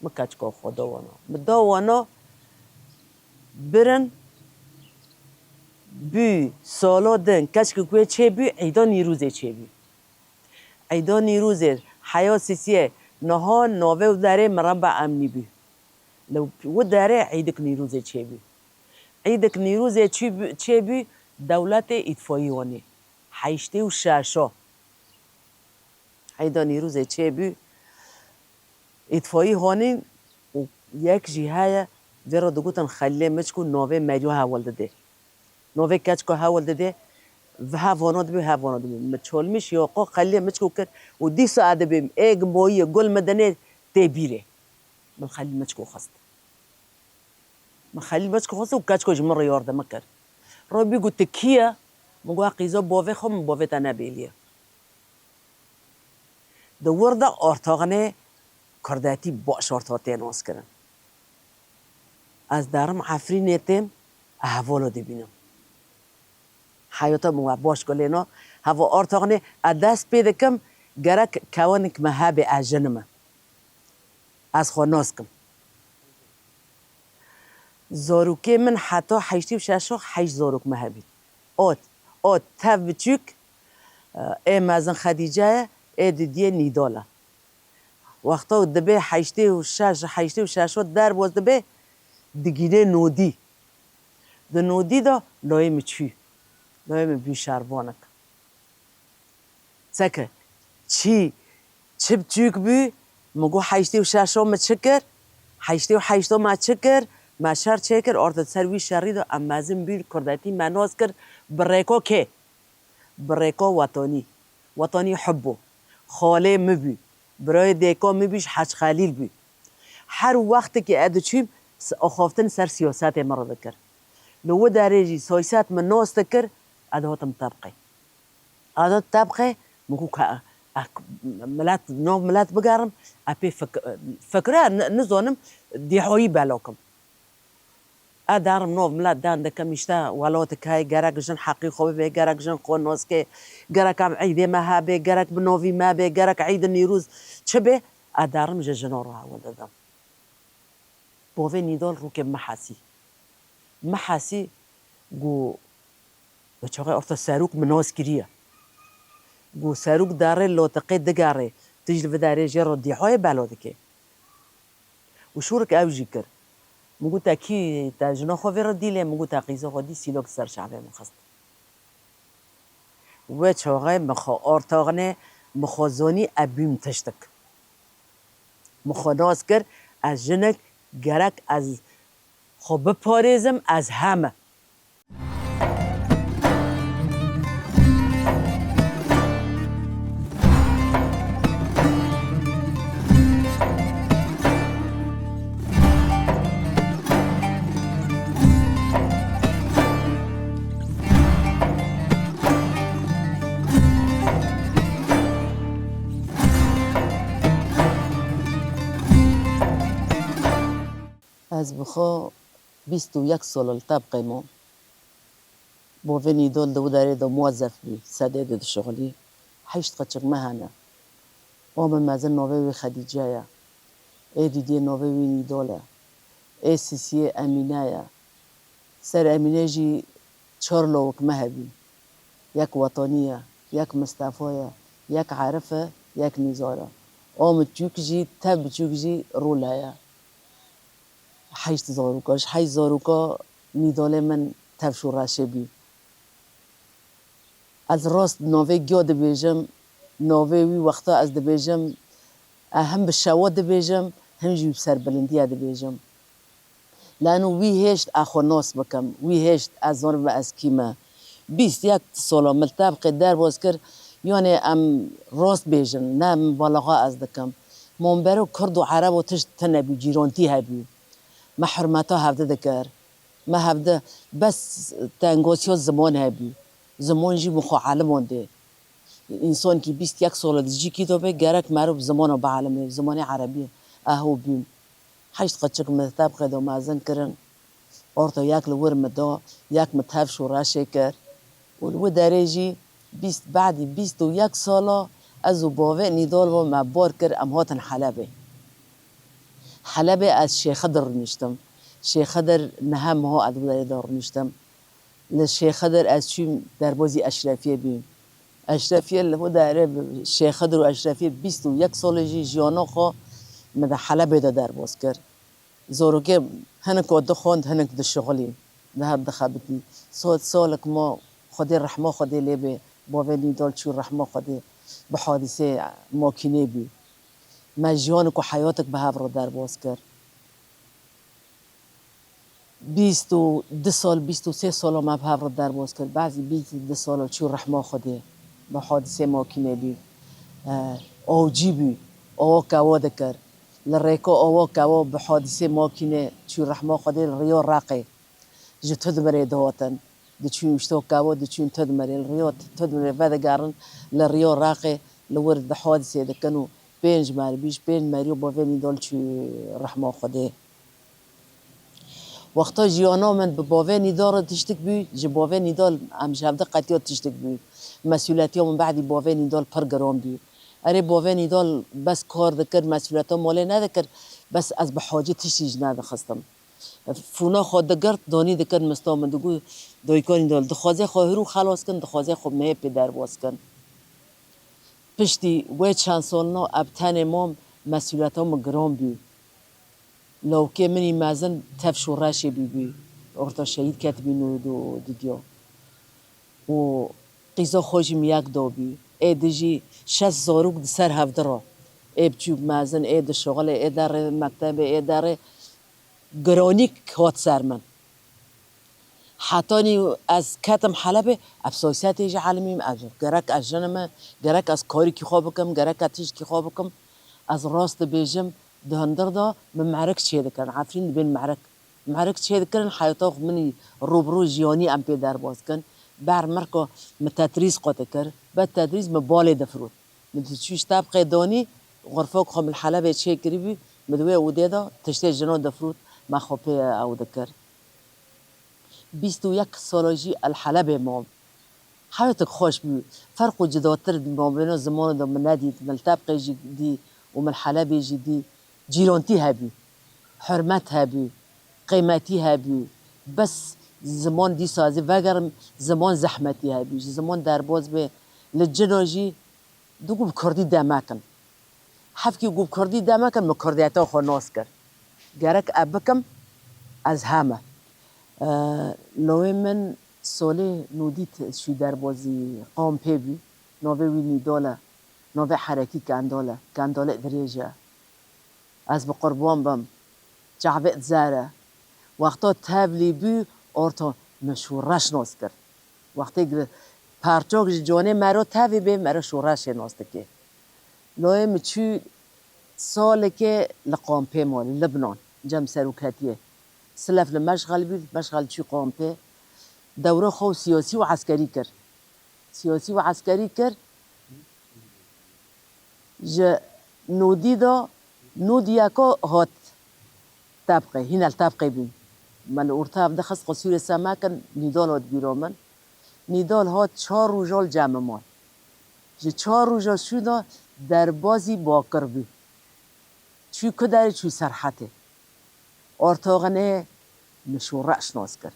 Min keçika xwe da wana. Min da wana, birin bû sala din keçikê ku yê çêbû, Eyda Nîrûzê çêbû. Eyda Nîrûzê heya sisiyê niha navê û derê miremba emnî bû. Li wi derê Eydik Nîrûzê çêbû. Eydik Nîrûzê çêbû, çêbû dewletê îtfayî wanî. Heştê û şeşo. Eyda Nîrûzê çêbû, îtfayî hanîn û yek jî heye, vê re digotin Xelîlê Miçk û navê Meryo hewl didê. Navê keçika hewl didê, hev vano dibê, hev vano dibê. Min çolmîş ya xwe Xelîlê Miçk û kir û dîsa ez dibêm, ê gimboyî ye, gul min dinê tê bîrê. Min Xelîl Miçk û xwest. Min Xelîl Miçk xwest û keçko ji min re yarde min kir. Robî got, "Tu kî ye?" Min got, "Qîza bavê xwe, min bavê te nebêliye." Di wir de ortaxinê kurdetî baş orta tê nas kirin. Ez derim Efrînê têm, ez hevala dibînim. Heyata min we baş gulêna, heva ortaxinê ez dest pê dikim, gerek kewinik me hebe ez jin im. Ez xwe nas kim. Zarokê min heta heştê û şeş heşt zarok me hebî. Ot, ot tev biçûk, ê mezin Xedîce ye, ê didiyê Nîdal e. Wexta dibê heştê û şeş, heştê û şeş derbas dibe, digîne nodî. Di nodî de layê min çû. Layê min bû şervanik. Seke çî, çi biçûk bû, min got, "Heştê û şeşo min çi kir? Heştê û heşto me çi kir? Me şer çêkir." Orta ser wî şerî de em mezin bûn, kurdetî me nas kir. Bi rêko kê? Bi rêko wetanî. Wetanî hub bû. Xalê min bû. Birayê dêka min bû, ji Hec Xelîl bû. Her wextekî ez diçûm, s-, axaftin ser siyasetê min re dikir. Li wi derê jî siyaset min nas dikir, ez dihatim Tebqê. Adet tebqê, min ku ka, ek, milet, nav milet bigerim, e pê fik-, fikre, ni-, nizonim, dîhoyî belokim. E derim nav milet den dikim, işte, welotik hey, gerek jin heqî xwe bibê, gerek jin xwe noskê, gerek em eydê me hebê, gerek bi novî me bê, gerek eyd Nîrûz çi bê, e derim ji jino re hewil didim. Bovê Nîdol rûkê mihesî. Mihesî gu, bi çaxê orta serûk min nas kiriye. Gu serûk derê lotiqê digerê, tu ji li vidarê jê re dîhoyê belo dikê. Û şûrik ew jî kir. Min got, "Te kî te jina xwe vê re dîlê?" Min got, "Te qîza xwe dî?" Sîlok ser çavê min xist. Wê çaxê min xwe ortaxinê, min xwe zonî ez bûm tiştik. Min xwe nas kir, ez jinik, gerek ez xwe biparêzim, ez heme. Ez bi xwe bîst û yek sal li Tebqê mam. Bovê Nîdol di wî derê de muwezef bû, sedê de dişixulî. Heşt qeçik me hene. Ame mezin navê wî Xedîce ye. Ê dîdiyê navê wî Nîdol e. Ê sîsiyê Emîne ye. Ser Emîne jî çar lawik me hebî. Yek Wetanî ye, yek Mistefa ye, yek Erif e, yek Nîzar e. Ame çûk jî, tev biçûk jî Rûle ye. Heşt zaroka, ji heşt zaroka Nîdolê min tevş û reşê bû. Ez rast navê giya dibêjim, navê wî wexta ez dibêjim, e, him bi şewa dibêjim, him jî bi serbilindiya dibêjim. Lano wî hêşt ez xwe nas bikim, wî hêşt ez zanibim ez kî me. Bîst yek sala min li tebqê derbas kir, yanê em rast bêjin, ne mibalaxa ez dikim. Min bero kurd û ereb û tişt tune bû, cîrantî hebû. Me hurmeta hevdi dikir. Me hevdi bes tengosiya ziman hebû. Ziman jî min xwe elimandê. Însankî bîst yek sala di cîkî de be, gerek meriv bi zimana bielime, zimanê erebî. Eho bûm. Heşt qeçik min tebqê de mezin kirin. Orta yek li wir min da, yek min tevş û reşê kir. Û li wî derê jî bîst, badî bîst û yek sala ez û bavê Nîdal ve me bar kir, em hatin Helebê. Helebê ez Şêxidir rûniştim. Şêxidir niha meha ez wî derê de rûniştim. Li Şêxidir ez çûm derbazî Eşrefiyê bûm. Eşrefiye li wî derê bi Şêxidir û Eşrefiye bîst û yek salê jî jiyana xwe min di Helebê de derbas kir. Zarokê hinek ku dixwend, hinek dişixulî, di hev dixebitî. Sal, salek ma Xwedê rehma Xwedê lê bê, bavê Nîdal çû rehma Xwedê bi hadîsê makînê bû. Me jiyanek û heyatek bi hev re derbas kir. Bîst û du sal, bîst û sê sala me bi hev re derbas kir. Bazî bîst û du sala çû rehma Xwedê. Bi hadîsê makînê bî. E, awcî bî. Awa kewa dikir. Li rêka awa kewa bi hadîsê makînê çû rehma Xwedê li riya Reqê. Ji Tudmirê dihatin. Diçûn Uştoka we, diçûn Tudmirê, li riya Tudmirê vedigerin, li riya Reqê li wir di hadisê dikin û pênc merî bî, ji pênc merî û bavê Nîdal çû rehma Xwedê. Wexta jiyana min bi bavê Nîdal re tiştik bû, ji bavê Nîdal em ji hevde qetiya tiştik bû. Mesûletiya min badî bavê Nîdal pir giran bû. Erê bavê Nîdal bes kar dikir, mesûleta malê nedikir, bes ez bi hacî tiştî jî nedixistim. Fûna xwe digirt, danî dikir mista min, digot, dayika Nîdal, dixwaze xwe hirû xelas kin, dixwaze xwe meyê pê derbas kin. Piştî wê çend salina ev tenê mam, mesûleta min giran bû. Lawkê min î mezin tevş û reşê bûbû. Orta şehîd ketibî nû digiya. Û qîza xwe jî min yek dabû. Ê di jî şeş zarok di ser hevdi re. Ê biçûk mezin, ê dişixulê, ê derê mektebê, ê derê giranîk hat ser min. Hetanî ez ketim Helebê, ev sosiyetê jî elimîm, ev gerek ez jin me, gerek ez karîkî xwe bikim, gerek ez tişkî xwe bikim. Ez rast dibêjim, di hundir de min merik çêdikirin, Efrîn dibên merik. Merik çêdikirin, heyata xwe min î rûbirû jiyanî em pê derbas kin. Ber mirka min tedrîs qut dikir, be tedrîs min balê difirot. Min diçû ji tebqê danî, xurfok xwe min Helebê çêkirîbû, min di wê odê de tiştê jino difirot, me xwe pê ew dikir. Bîst û yek sala jî el Helebê mam. Heyatek xweş bû. Ferq û cidatir di mabêna zimanê de min nedît. Min li Tebqê jî dî û min Helebê jî dî. Cîrantî hebû. Hurmet hebû. Qîmetî hebû. Bes ziman dîsa ez ê vegerim, ziman zehmetî hebû. Ji ziman derbas bê. Li cina jî digot bi kurdî demekin. Hevkî ku bi kurdî demekin, min kurdiyeta xwe nas kir. Gerek ev bikim, ez heme. Ee, lawê min solê nûdît şû derbazî kampê bû. Navê wî Nîdal e. Navê herekî Kendal e. Kendalê dirêj e. Ez bi qurban bim. Çavê zer e. Wexta tevlî bû, orta min şûreş nas kir. Wextê gi-, parçok ji conê mero tevî bê, mero şûreşê nas dikê. Loyê min çû salekê li kampê ma, li Libnan, cem seroketiyê. Silef li Meşxel bî, Meşxel çû kampê. Dewra xwe siyasî û eskerî kir. Siyasî û eskerî kir. Ji nûdî de, nûdiyeka hat Tebqê, hîn el Tebqê bûn. Me li orta ev dixist, qisûrê se me kin, Nîdal hat bîra min. Nîdal hat çar roja li cem min man. Ji çar roja şû de derbazî Bakir bû. Çû ku derê çû Serhetê. Ortoxinê min şoreş nas kir.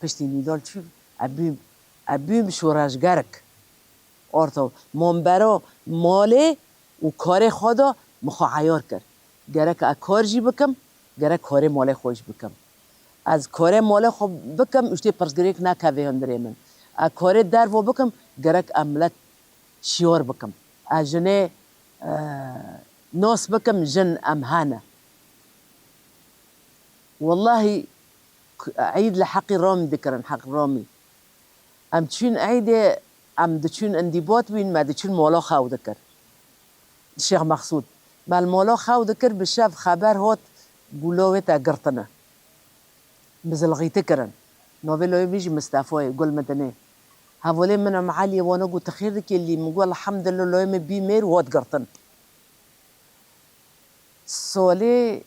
Piştî Nîdal çû, ebûm, ebûm şoreşgerik. Orto, mombero malê û karê xwe de min xwe eyar kir. Gerek ez kar jî bikim, gerek karê malê xwe jî bikim. Ez korê molê xwe bikim, û tiştê pirsgirêk nake vê hundirê min. Ez korê dervo bikim, gerek em milet şiyor bikim. Ez jinê, e, nos bikim, jin em hene. Wellahî, k-, eyd li heqî Romî dikirin, heq Romî. Em çûn eydê, em diçûn indî bot bîn, me diçûn molo xew dikir. Şêx Mexsûd. Me li molo xew dikir, bi şev xeber hot, gûlo wê te girtine. Bi zilxîti kirin. Novê loyê min jî Mistefo ye, Gulmidinê. Hevalê min em Eliyê wana got, tu xêr dikê lî? Min got, elhamdulillah, loyê min bî mêr û hot girtin. Solê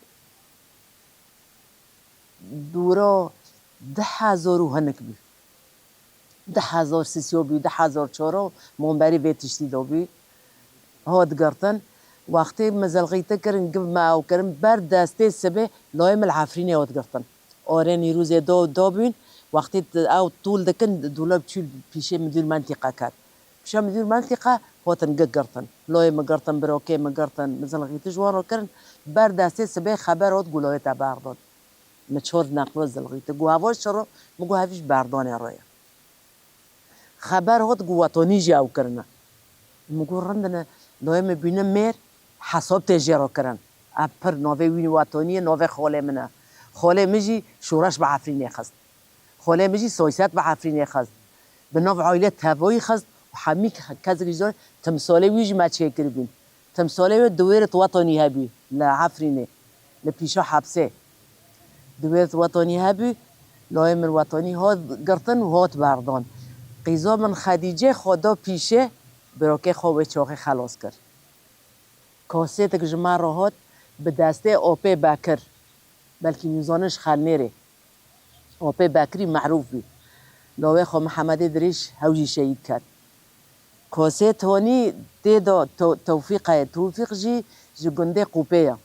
dûra du hezar û hinek bû. Du hezar sisiyo bû, du hezar çaro, min berî vê tiştî de bû. Hot girtin. Wextê min zilxîte kirin, giv me ew kirin, ber destê sibê loyê min li Efrînê hot girtin. Orê Nîrûzê do, do bûn. Wextê t-, ew tûl dikin, dûlab çû pîşê midûr mentîqe ket. Pişa midûr mentîqe hotin gi girtin. Loyê min girtin, birokê min girtin, min zilxîti ji wan re kirin. Ber destê sibê xeber hot, gûlo wê te berdon. Min çor neqlo zilxîti. Got, heval çi ro? Min got, hevî ji berdonê ro ye. Xeber hot, got, wetonî jî ew kirine. Min got, rind in e, loyê min bîne mêr, hesab tê jê re kirin. Ev pir novê wî wetonî ye, novê xolê min e. Xolê min jî şoreş bi Efrînê xist. Xolê min jî soyset bi Efrînê xist. Bi nav aîle tevoyî xist û hemî ke-, kesek ji timsolê wî jî me çêkiribûn. Timsolê wê diwêrit wetonî hebû li Efrînê, li pîşa hepsê. Diwêrit wetonî hebû, loyê min wetonî hot girtin û hot berdan. Qîzo min Xedîcê xwe da pîşê, birokê xwe wê çaxê xelas kir. Kasetek ji me re hat, bi destê Opê Bekir. Belkî hûn zanin ji Xelnêrê. Opê Bekirî merûf bî. Lawê xwe Mihemedê Dirêj hew jî şehîd ket. Kaset honî tê de Tew-, Tewfîq heye. Tewfîq jî ji gundê Qûpê ye.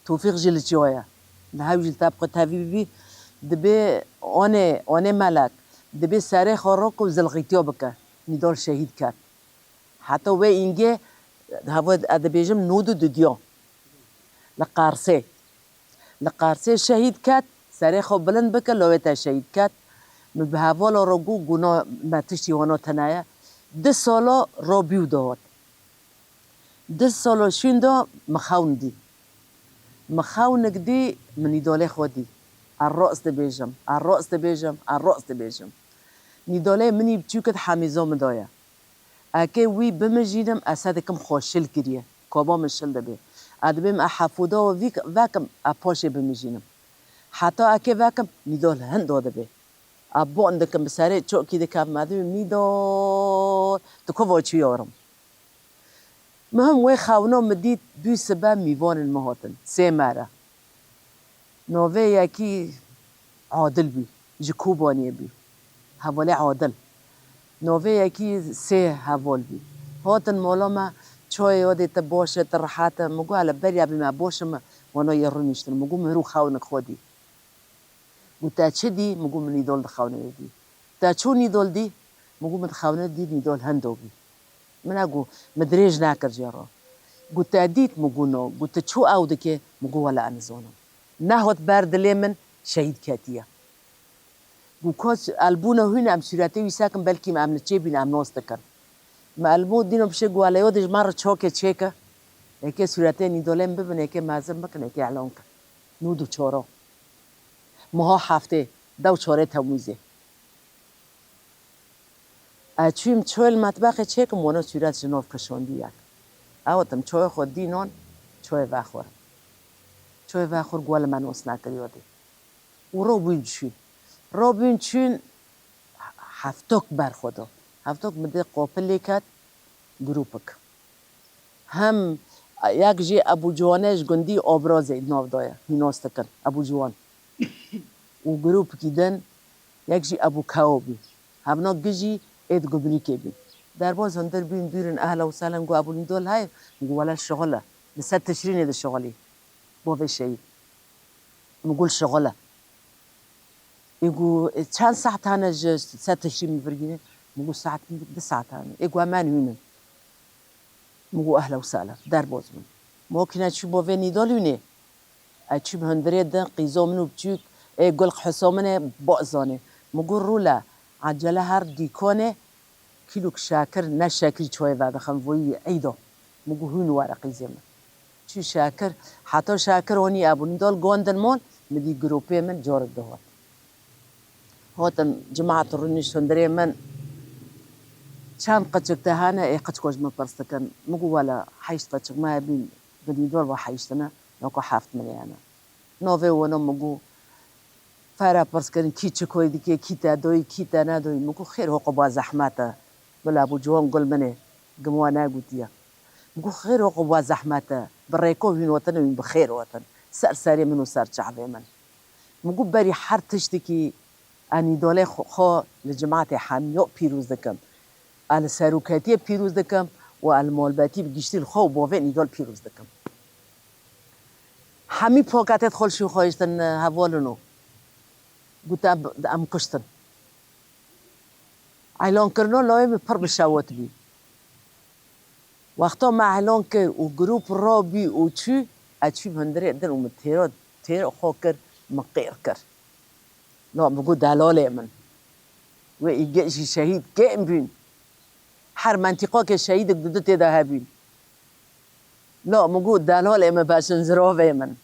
Tewfîq jî li çiya ye. Li hew jî li tepqê tevî bî. Dibê anê, anê melek. Dibê serê xwe rok û zilxîtiya bike. Nîdal şehîd ket. Heta wê îngê, heva ez dibêjim nod û dudiya. Li Qarsê. Li Qarsê şehîd ket, serê xwe bilind bike, lawê te şehîd ket. Min bi hevala re got, guna me tiştî wana tune ye. Du sala rabû dihat. Du sala şûnda min xewn dî. Min xewnik dî, min nîdalê xwe dî. Ez rast dibêjim, ez rast dibêjim, ez rast dibêjim. Nîdalê minî biçûk di hemîza min de ye. Eke wî bimijînim, ez se dikim xwe şil kiriye. Kaba min şil dibê. Ez dibêm ez hefoda we vîk-, vekim, ez paşê bimijînim. Heta eke vekim, nîdal hinda dibê. Ez ban dikim, bi serê çokî dikevim, ez dibêm, nîdal, tu ku va çû yarim. Muhim wê xewna min dît, dû sibe mîvanên min hatin. Sê mere. Navê yekî Adil bû, ji Kobaniyê bû. Hevalê Adil. Navê yekî sê heval bû. Hatin mala me, çayê odê te baş e, te rehet e. Min got, hele beriya bî me baş e, me wana yê rûniştin. Min got, min rû xewnik xwe dî. Got, te çi dî? Min got, min nîdol di xewnê dî. Te çû nîdol dî? Min got, min di xewnê dî nîdol hendo bû. Min e got, min dirêj nekir jê re. Got, te dît? Min got, no. Got, tu çû ew dikê? Min got, wele ez nizanim. Nehot ber dilê min, şehîd ketiye. Got, ka elbûna hûn em sûretê wî sekin, belkî em li çê bîn, em nas dikin. Me elbû dîno bişê got, wele yo dê ji me re çokê çêke. Êkê sûretê nîdolên bibin, êkê mezin bikin, êkê elon kin. Nû du çoro. Meha heftê, dew çorê Temmûzê. Ez çûyim çoyê li metbexê çêkim, wano sûret ji nov kişandî yek. Ew tim çoyê xwe dînon, çoyê vexwir. Çoyê vexwir got, wele me nas nekiriyo dê. Û robûn çûn. Robûn çûn, heftok ber xwe do. Heftok min dê qopilê ket, grûpik. Hem yek jî Ebû Ciwanê ji gundî Obrazê nav daye, hîn nas dikin, Ebû Ciwan. Û grûpikî din, yek jî Ebû Kewo bû. Hevna gi jî êd gumrîkê bî. Derbaz hundir bîn dûrin, ehla û sehlen, got, Ebû Nîdol heye? Min got, wele şixul e. Li ser Tişrînê dişixulî. Bo vê şehîd. Min got, şixul e. Ê got, çend saet hene ji sed Tişrîn min vir gîne? Min got, saet du saet hene. Ê got, em hûn in. Min got, ehla û sehla, derbaz bûn. Mokîne çû bo vê Nîdol hûnê. Ez çûm hundirê din, qîzo min û biçûk, Ê gul qehso min e, bo zanê. Min got, Rûle, acele her dîkonê, kîlok şakir, ne şakirî çoyê vedixin, voyî eydo. Min got, hûn were qîzê min. Çû şakir, heta şakir onî ebû. Nîdal gondin mol, min dî grûpê min carek dihot. Hatin cimat rûnî şundirê min, çend qeçik te hene, ê qeçiko ji min pirs dikin. Min got, wela heşt qeçik me hebîn, bi Nîdal ve heşt ne, nako heft min hene. Navê wana min got, fera pirs kirin, kî çi koyî dike, kî te doyî, kî te nedoyî. Min got, xêr hoqo ba zehmet e. Bila bû ciwan gul min ê, gim wa negotiye. Min got, xêr hoqo ba zehmet e. Bi rêko hûn hatin, hûn bi xêr hatin. Ser serê min û ser çavê min. Min got, berî her tiştekî ez Nîdalê xwe, xwe li cimatê hemiya pîroz dikim. Ez li seroketiyê pîroz dikim û ez li malbatî bi giştî li xwe û bavê Nîdal pîroz dikim. Hemî paketê xwe li şûn xwe hiştin, hevalino. Gote, em, em kuştin. Elan kirina lawê min pir bi şewat bî. Wexta me elan kir û grûp rabî û çû, ez çûm hundirê din û min têra, têra xwe kir, min qêr kir. La min got, delalê min. Wê îge jî şehîd kêm bûn. Her mentîqakê şehîdek du du tê de hebûn. La min got, delalê min beşin ziravê min.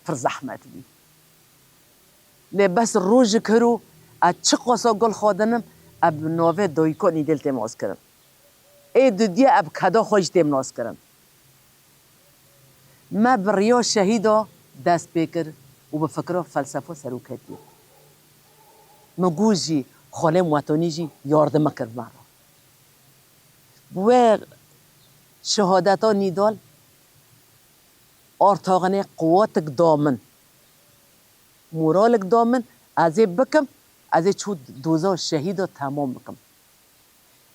Pir zehmet bî. Lê bes rojek hiro, ez çiqasa gul xwedinim, ez bi navê dayika Nîdêl têm nas kirin. Ê dudiyê ez bi keda xwe jî têm nas kirin. Me bi riya şehîda dest pê kir û bi fikra felsefa seroketiyê. Min got jî, xalên wetanî jî yardime kir me re. Bi wê şehadeta Nîdal, Artaxinê quwetek da min. Moralek da min, ez ê bikim, ez ê çû doza şehîda temam bikim.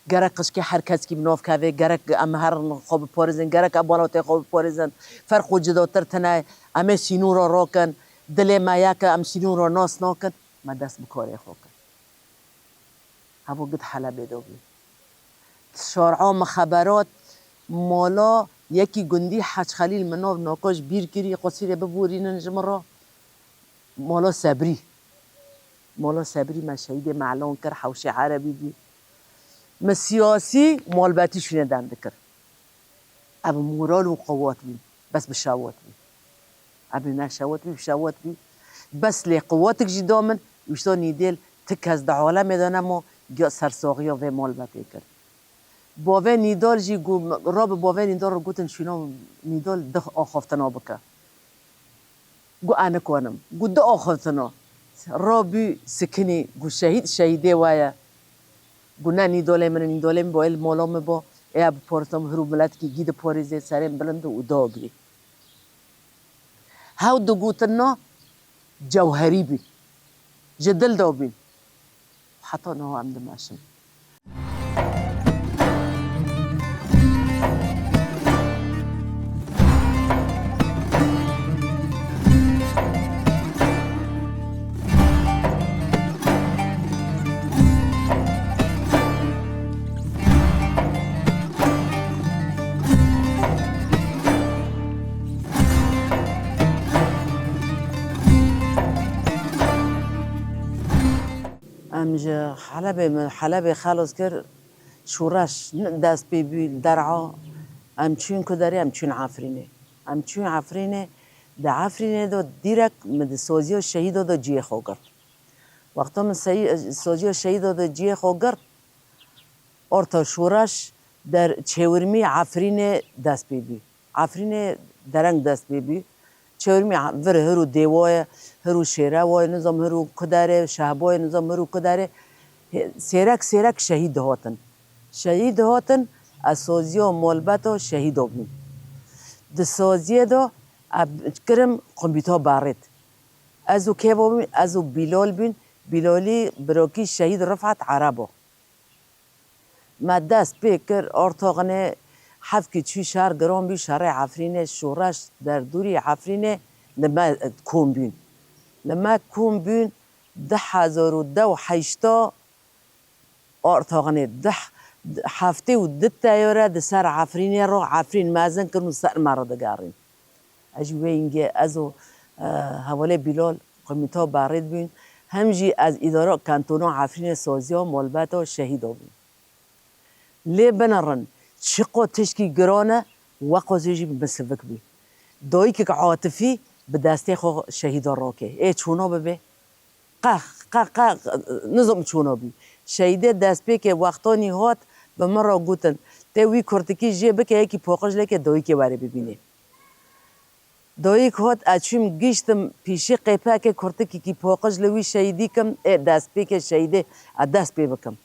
Gerek qişkê her keskî bi nav kevê, gerek em herin xwe biparêzin, gerek em welatê xwe biparêzin. Ferq û cidatir tine, em ê sînora rakin, dilê me yek e, em sînora nas nakin, me dest bi karê xwe kir. Hevok gid Helebê de bû. Şar'a mixeberat, mala yekî gundî Hec Xelîl, min nav naka ji bîr kirî, qusîrê biborînin ji min re. Mala Sebrî. Mala Sebrî me şehîdê me elan kir, Hewşê Erebî bî. Me siyasî malbetî şûne dem dikir. Ev moral û qewat bî. Bes bi şewat bî. Ev ne şewat bî, bi şewat bî. Bes lê qewatik jî da min, wişta Nîdêl ti kes di alemê de nemo, giya sersaxiya vê malbetê kir. Bavê Nîdal jî got, ra bi bavê Nîdal re gotin, şûna Nîdal di axaftina bike. Got, ez nikanim. Got, di axaftina. Rabû sikinî, got, şehîd, şehîdê we ye. Got, ne Nîdalê min e, Nîdalê min bo el mola min bo. Ê, bi parêzan, hir û miletkî gî diparêzê, serên bilind û dagirî. Hew digotin na cewherî bîn. Ji dil de bîn. Heta niha em dimeşin. Em ji Helebê, min Helebê xelas kir, şoreş dest pê bû li derha. Em çûn ku derê, em çûn Efrînê. Em çûn Efrînê, di Efrînê de dîrek min di saziya şehîda de cihê xwe girt. Wexta min sey-, saziya şehîda de cihê xwe girt, orta şoreş der çêwirmî Efrînê dest pê bû. Efrînê dereng dest pê bû. Çêwirmî vir hir û dêwa ye, hir û şêrewa ye, nizam hir û kuderê, şehba ye, nizam hir û kuderê. Hê-, sêrek sêrek şehîd dihatin. Şehîd dihatin, ez saziya malbeta şehîda bûm. Di saziyê de ez kirim kombîta berêt. Ez û kê bûn? Ez û Bîlal bûn. Bîlalî birakî şehîd Rifet Ereb o. Me dest pê kir, artaxinê hevkî çû şer giran bû, şerê Efrînê, şoreş derdûrî Efrînê li me kom bûn. Li me kom bûn, du hezar û deh û heşta artaxinê, du, heftê û du teyare di ser Efrînê re, Efrîn mezin kirin û ser me re digerîn. Ez jî wê hingê ez û, e, hevalê Bîlal Komîta Barêt bûn, hem jî ez îdara kantona Efrînê saziya malbata şehîda bûm. Lê binirin, çiqo tişkî giran e, weqo zê jî bi min sivik bû. Dayikek atifî bi destê xwe şehîda rake. Ê çûna bibe? Qe, qe, qe, nizim çûna bû. Şehîdê destpêkê wextanî hat, bi min re gotin, tê wî kurtikî jê bike, yekî paqij lêke dayikê were bibîne. Dayik hat, ez çûm giştim pîşê qêpekê kurtikîkî paqij li wî şehîdî kim, ê destpêkê şehîdê ez dest pê bikim.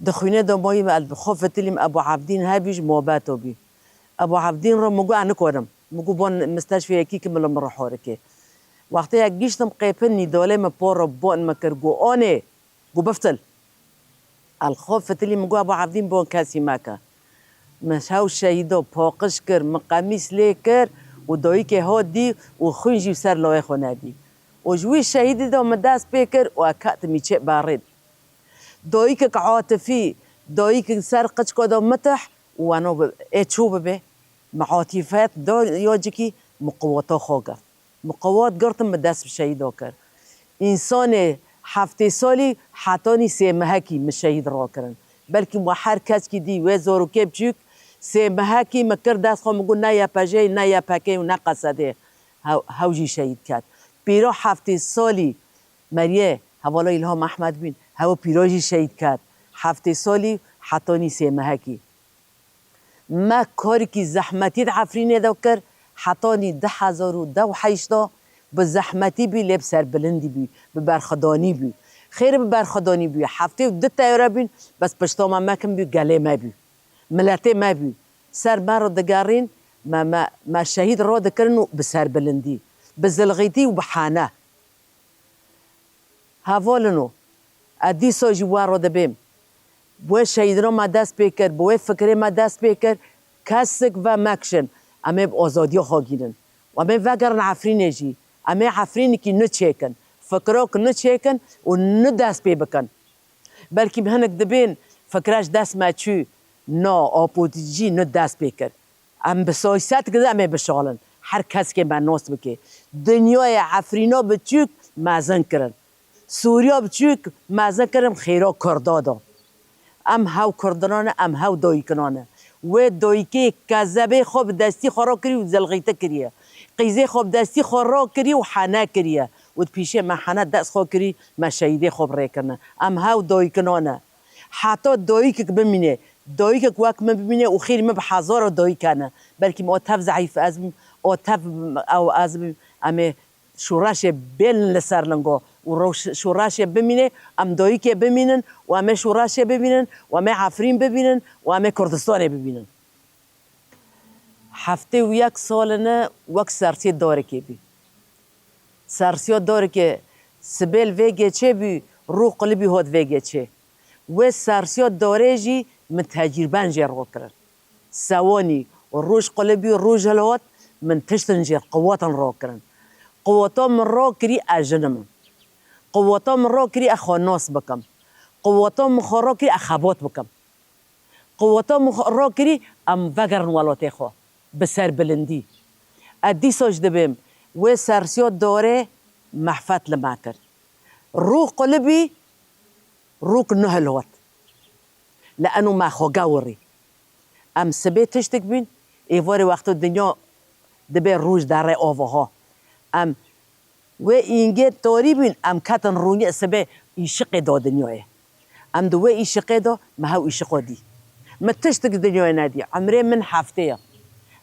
Di xwînê de mayî me, ez bi xwe fitilîm, Ebû Evdîn hebî ji mabeta bî. Ebû Evdîn re min got, ez nikarim. Min got, ban misteşfê yekî kim li min re harike. Wextê ez giştim qêpin nîdalê min para ban min kir, got, anê, got, biftil. Ez xwe fitilî, min got, Ebû Evdîn, ban kesî meke. Min hew şehîda paqij kir, min qemîs lê kir û dayikê hat dî û xwîn jî ser lawê xwe nedî. Û ji wî şehîdî de min dest pê kir û ez ketim mîçê Barêt. Dayikek atifî, dayikek ser qiçka de mitih û weno bi, ê çû bibe. Min atîfet da ya cikî, min quweta xwe girt. Min quwet girtin, min dest bi şehîda kir. Însanê heftê salî hetanî sê mehekî min şehîd rakirin. Belkî we her keskî dî, wê zarokê biçûk, sê mehekî min kir dest xwe, min got, ne Y P J, ne Y P K û ne Qesedê. Hew, hew jî şehîd ket. Pîra heftê salî Meriyê, hevala Îlham Ehmed bîn, hew pîra jî şehîd ket. Heftê salî hetanî sê mehekî. Me karikî zehmetî di Efrînê de kir, hetanî du hezar û deh û heşt de bi zehmetî bî, lê bi serbilindî bî, bi berxwedanî bî. Xêr bi berxwedanî bî, heftê û du teyare bîn, bes pişta me mekin bî, gelê me bî. Miletê me bî. Ser me re digerîn, me, me, me şehîd radikirin û bi serbilindî, bi zilxîtî û bi hane. Hevalino, ez dîsa jî we re dibêm. Bi wê şehîdina me dest pê kir, bi wê fikirê me dest pê kir, kesik vemekişin. Em ê bi azadiya xwe gînin. Û em ê vegerin Efrînê jî. Em ê Efrînekî nû çêkin. Fikirok nû çêkin û nû dest pê bikin. Belkî hinek dibên fikre ji dest me çû. Na, opozîsyon nû dest pê kir. Em bi siyaseta de em ê bişalin. Her kes ke me nas bike. Dinyayê Efrîna biçûk mezin kirin. Sûriya biçûk mezin kirin xêra Kurda da. Em hew Kurdinan e, em hew dayikinan e. Wê dayikê kezebê xwe bi destî xwe rakirî û zelxîte kiriye. Qîzê xwe bi destî xwe rakirî û hene kiriye. Û di pîşê me hene dest xwe kirî, me şehîdê xwe bi rê kirine. Em hew dayikinan e. Heta dayikek bimîne, dayikek wek min bimîne û xêrî min bi hezara dayik hene. Belkî min o tev zeîf ez bim, o tev ew ez bim, em ê şoreşê bên li ser lingo û rewş-, şoreşê bimîne, em dayikê bimînin û em ê şoreşê bibînin û em ê Efrîn bibînin û em ê Kurdistanê bibînin. Heftê û yek salin e wek sersiya darekê bî. Sersiya darekê sibê li vê geçê bî, rû qulibî hot vê geçê. Wê sersiya darê jî min tecrîben jê rakirin. Sewanî roj qulibî, roj hilhat, min tiştin jê quwetin rakirin. Quweta min rakirî ez jin im. Quweta min rakirî ez xwe nas bikim. Quweta min xwe rakirî ez xebat bikim. Quweta min xwe rakirî em vegerin welatê xwe bi serbilindî. Ez dîsa jî dibêm wê sersiya darê mehfet li me kir. Rû qulibî, rûk nihilwat. Li eno me xwe gewirî. Em sibê tiştik bîn, êvarê wexto dinya dibe roj derê avaha. Em wê îngê tarî bîn, em ketin rûniyê sibê îşiqê da dinyayê. Em di wê îşiqê de me hew îşiqo dî. Min tiştik dinyayê nedî. Emrê min heftê ye.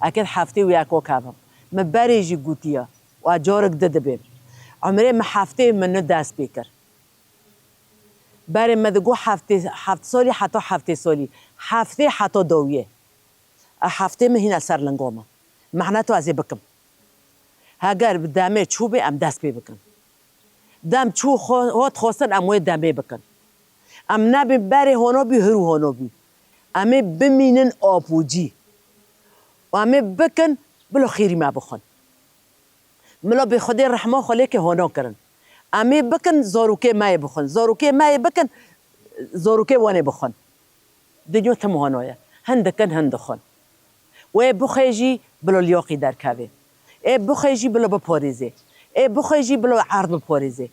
Eke heftê û yeko kevim. Min berê jî gotiye. Û ez carek di dibêm. Emrê min heftê ye, min nû dest pê kir. Berê me digot heftê, heft salî heta heftê salî. Heftê heta dawiyê. E heftê min hîna ser linga me. Mehneto ez ê bikim. Heger bi demê çû bê, em dest pê bikin. Dem çû xwe-, hot xwestin, em wê demê bikin. Em nebin berê hono bî, hir û hono bî. Em ê bimînin apûcî. Û em ê bikin, bila xêrî me bixwin. Mila bê Xwedê rehma xwe lê ke hono kirin. Em ê bikin, zarokê me yê bixwin. Zarokê me yê bikin, zarokê wan ê bixwin. Dinya tim hono ye. Hin dikin, hin dixwin. Wê bixwê jî bila liyaqî derkevê. Ê bixwê jî bila biparêzê. Ê bixwe jî bila erd biparêzê.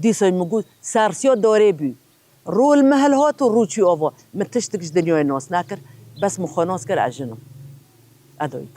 Dîsa min got, sersiya darê bû. Rû li min hilhat û rû çû ava. Min tiştik ji dinyayê nas nekir. Bes min xwe nas kir ez jin im. Edayî.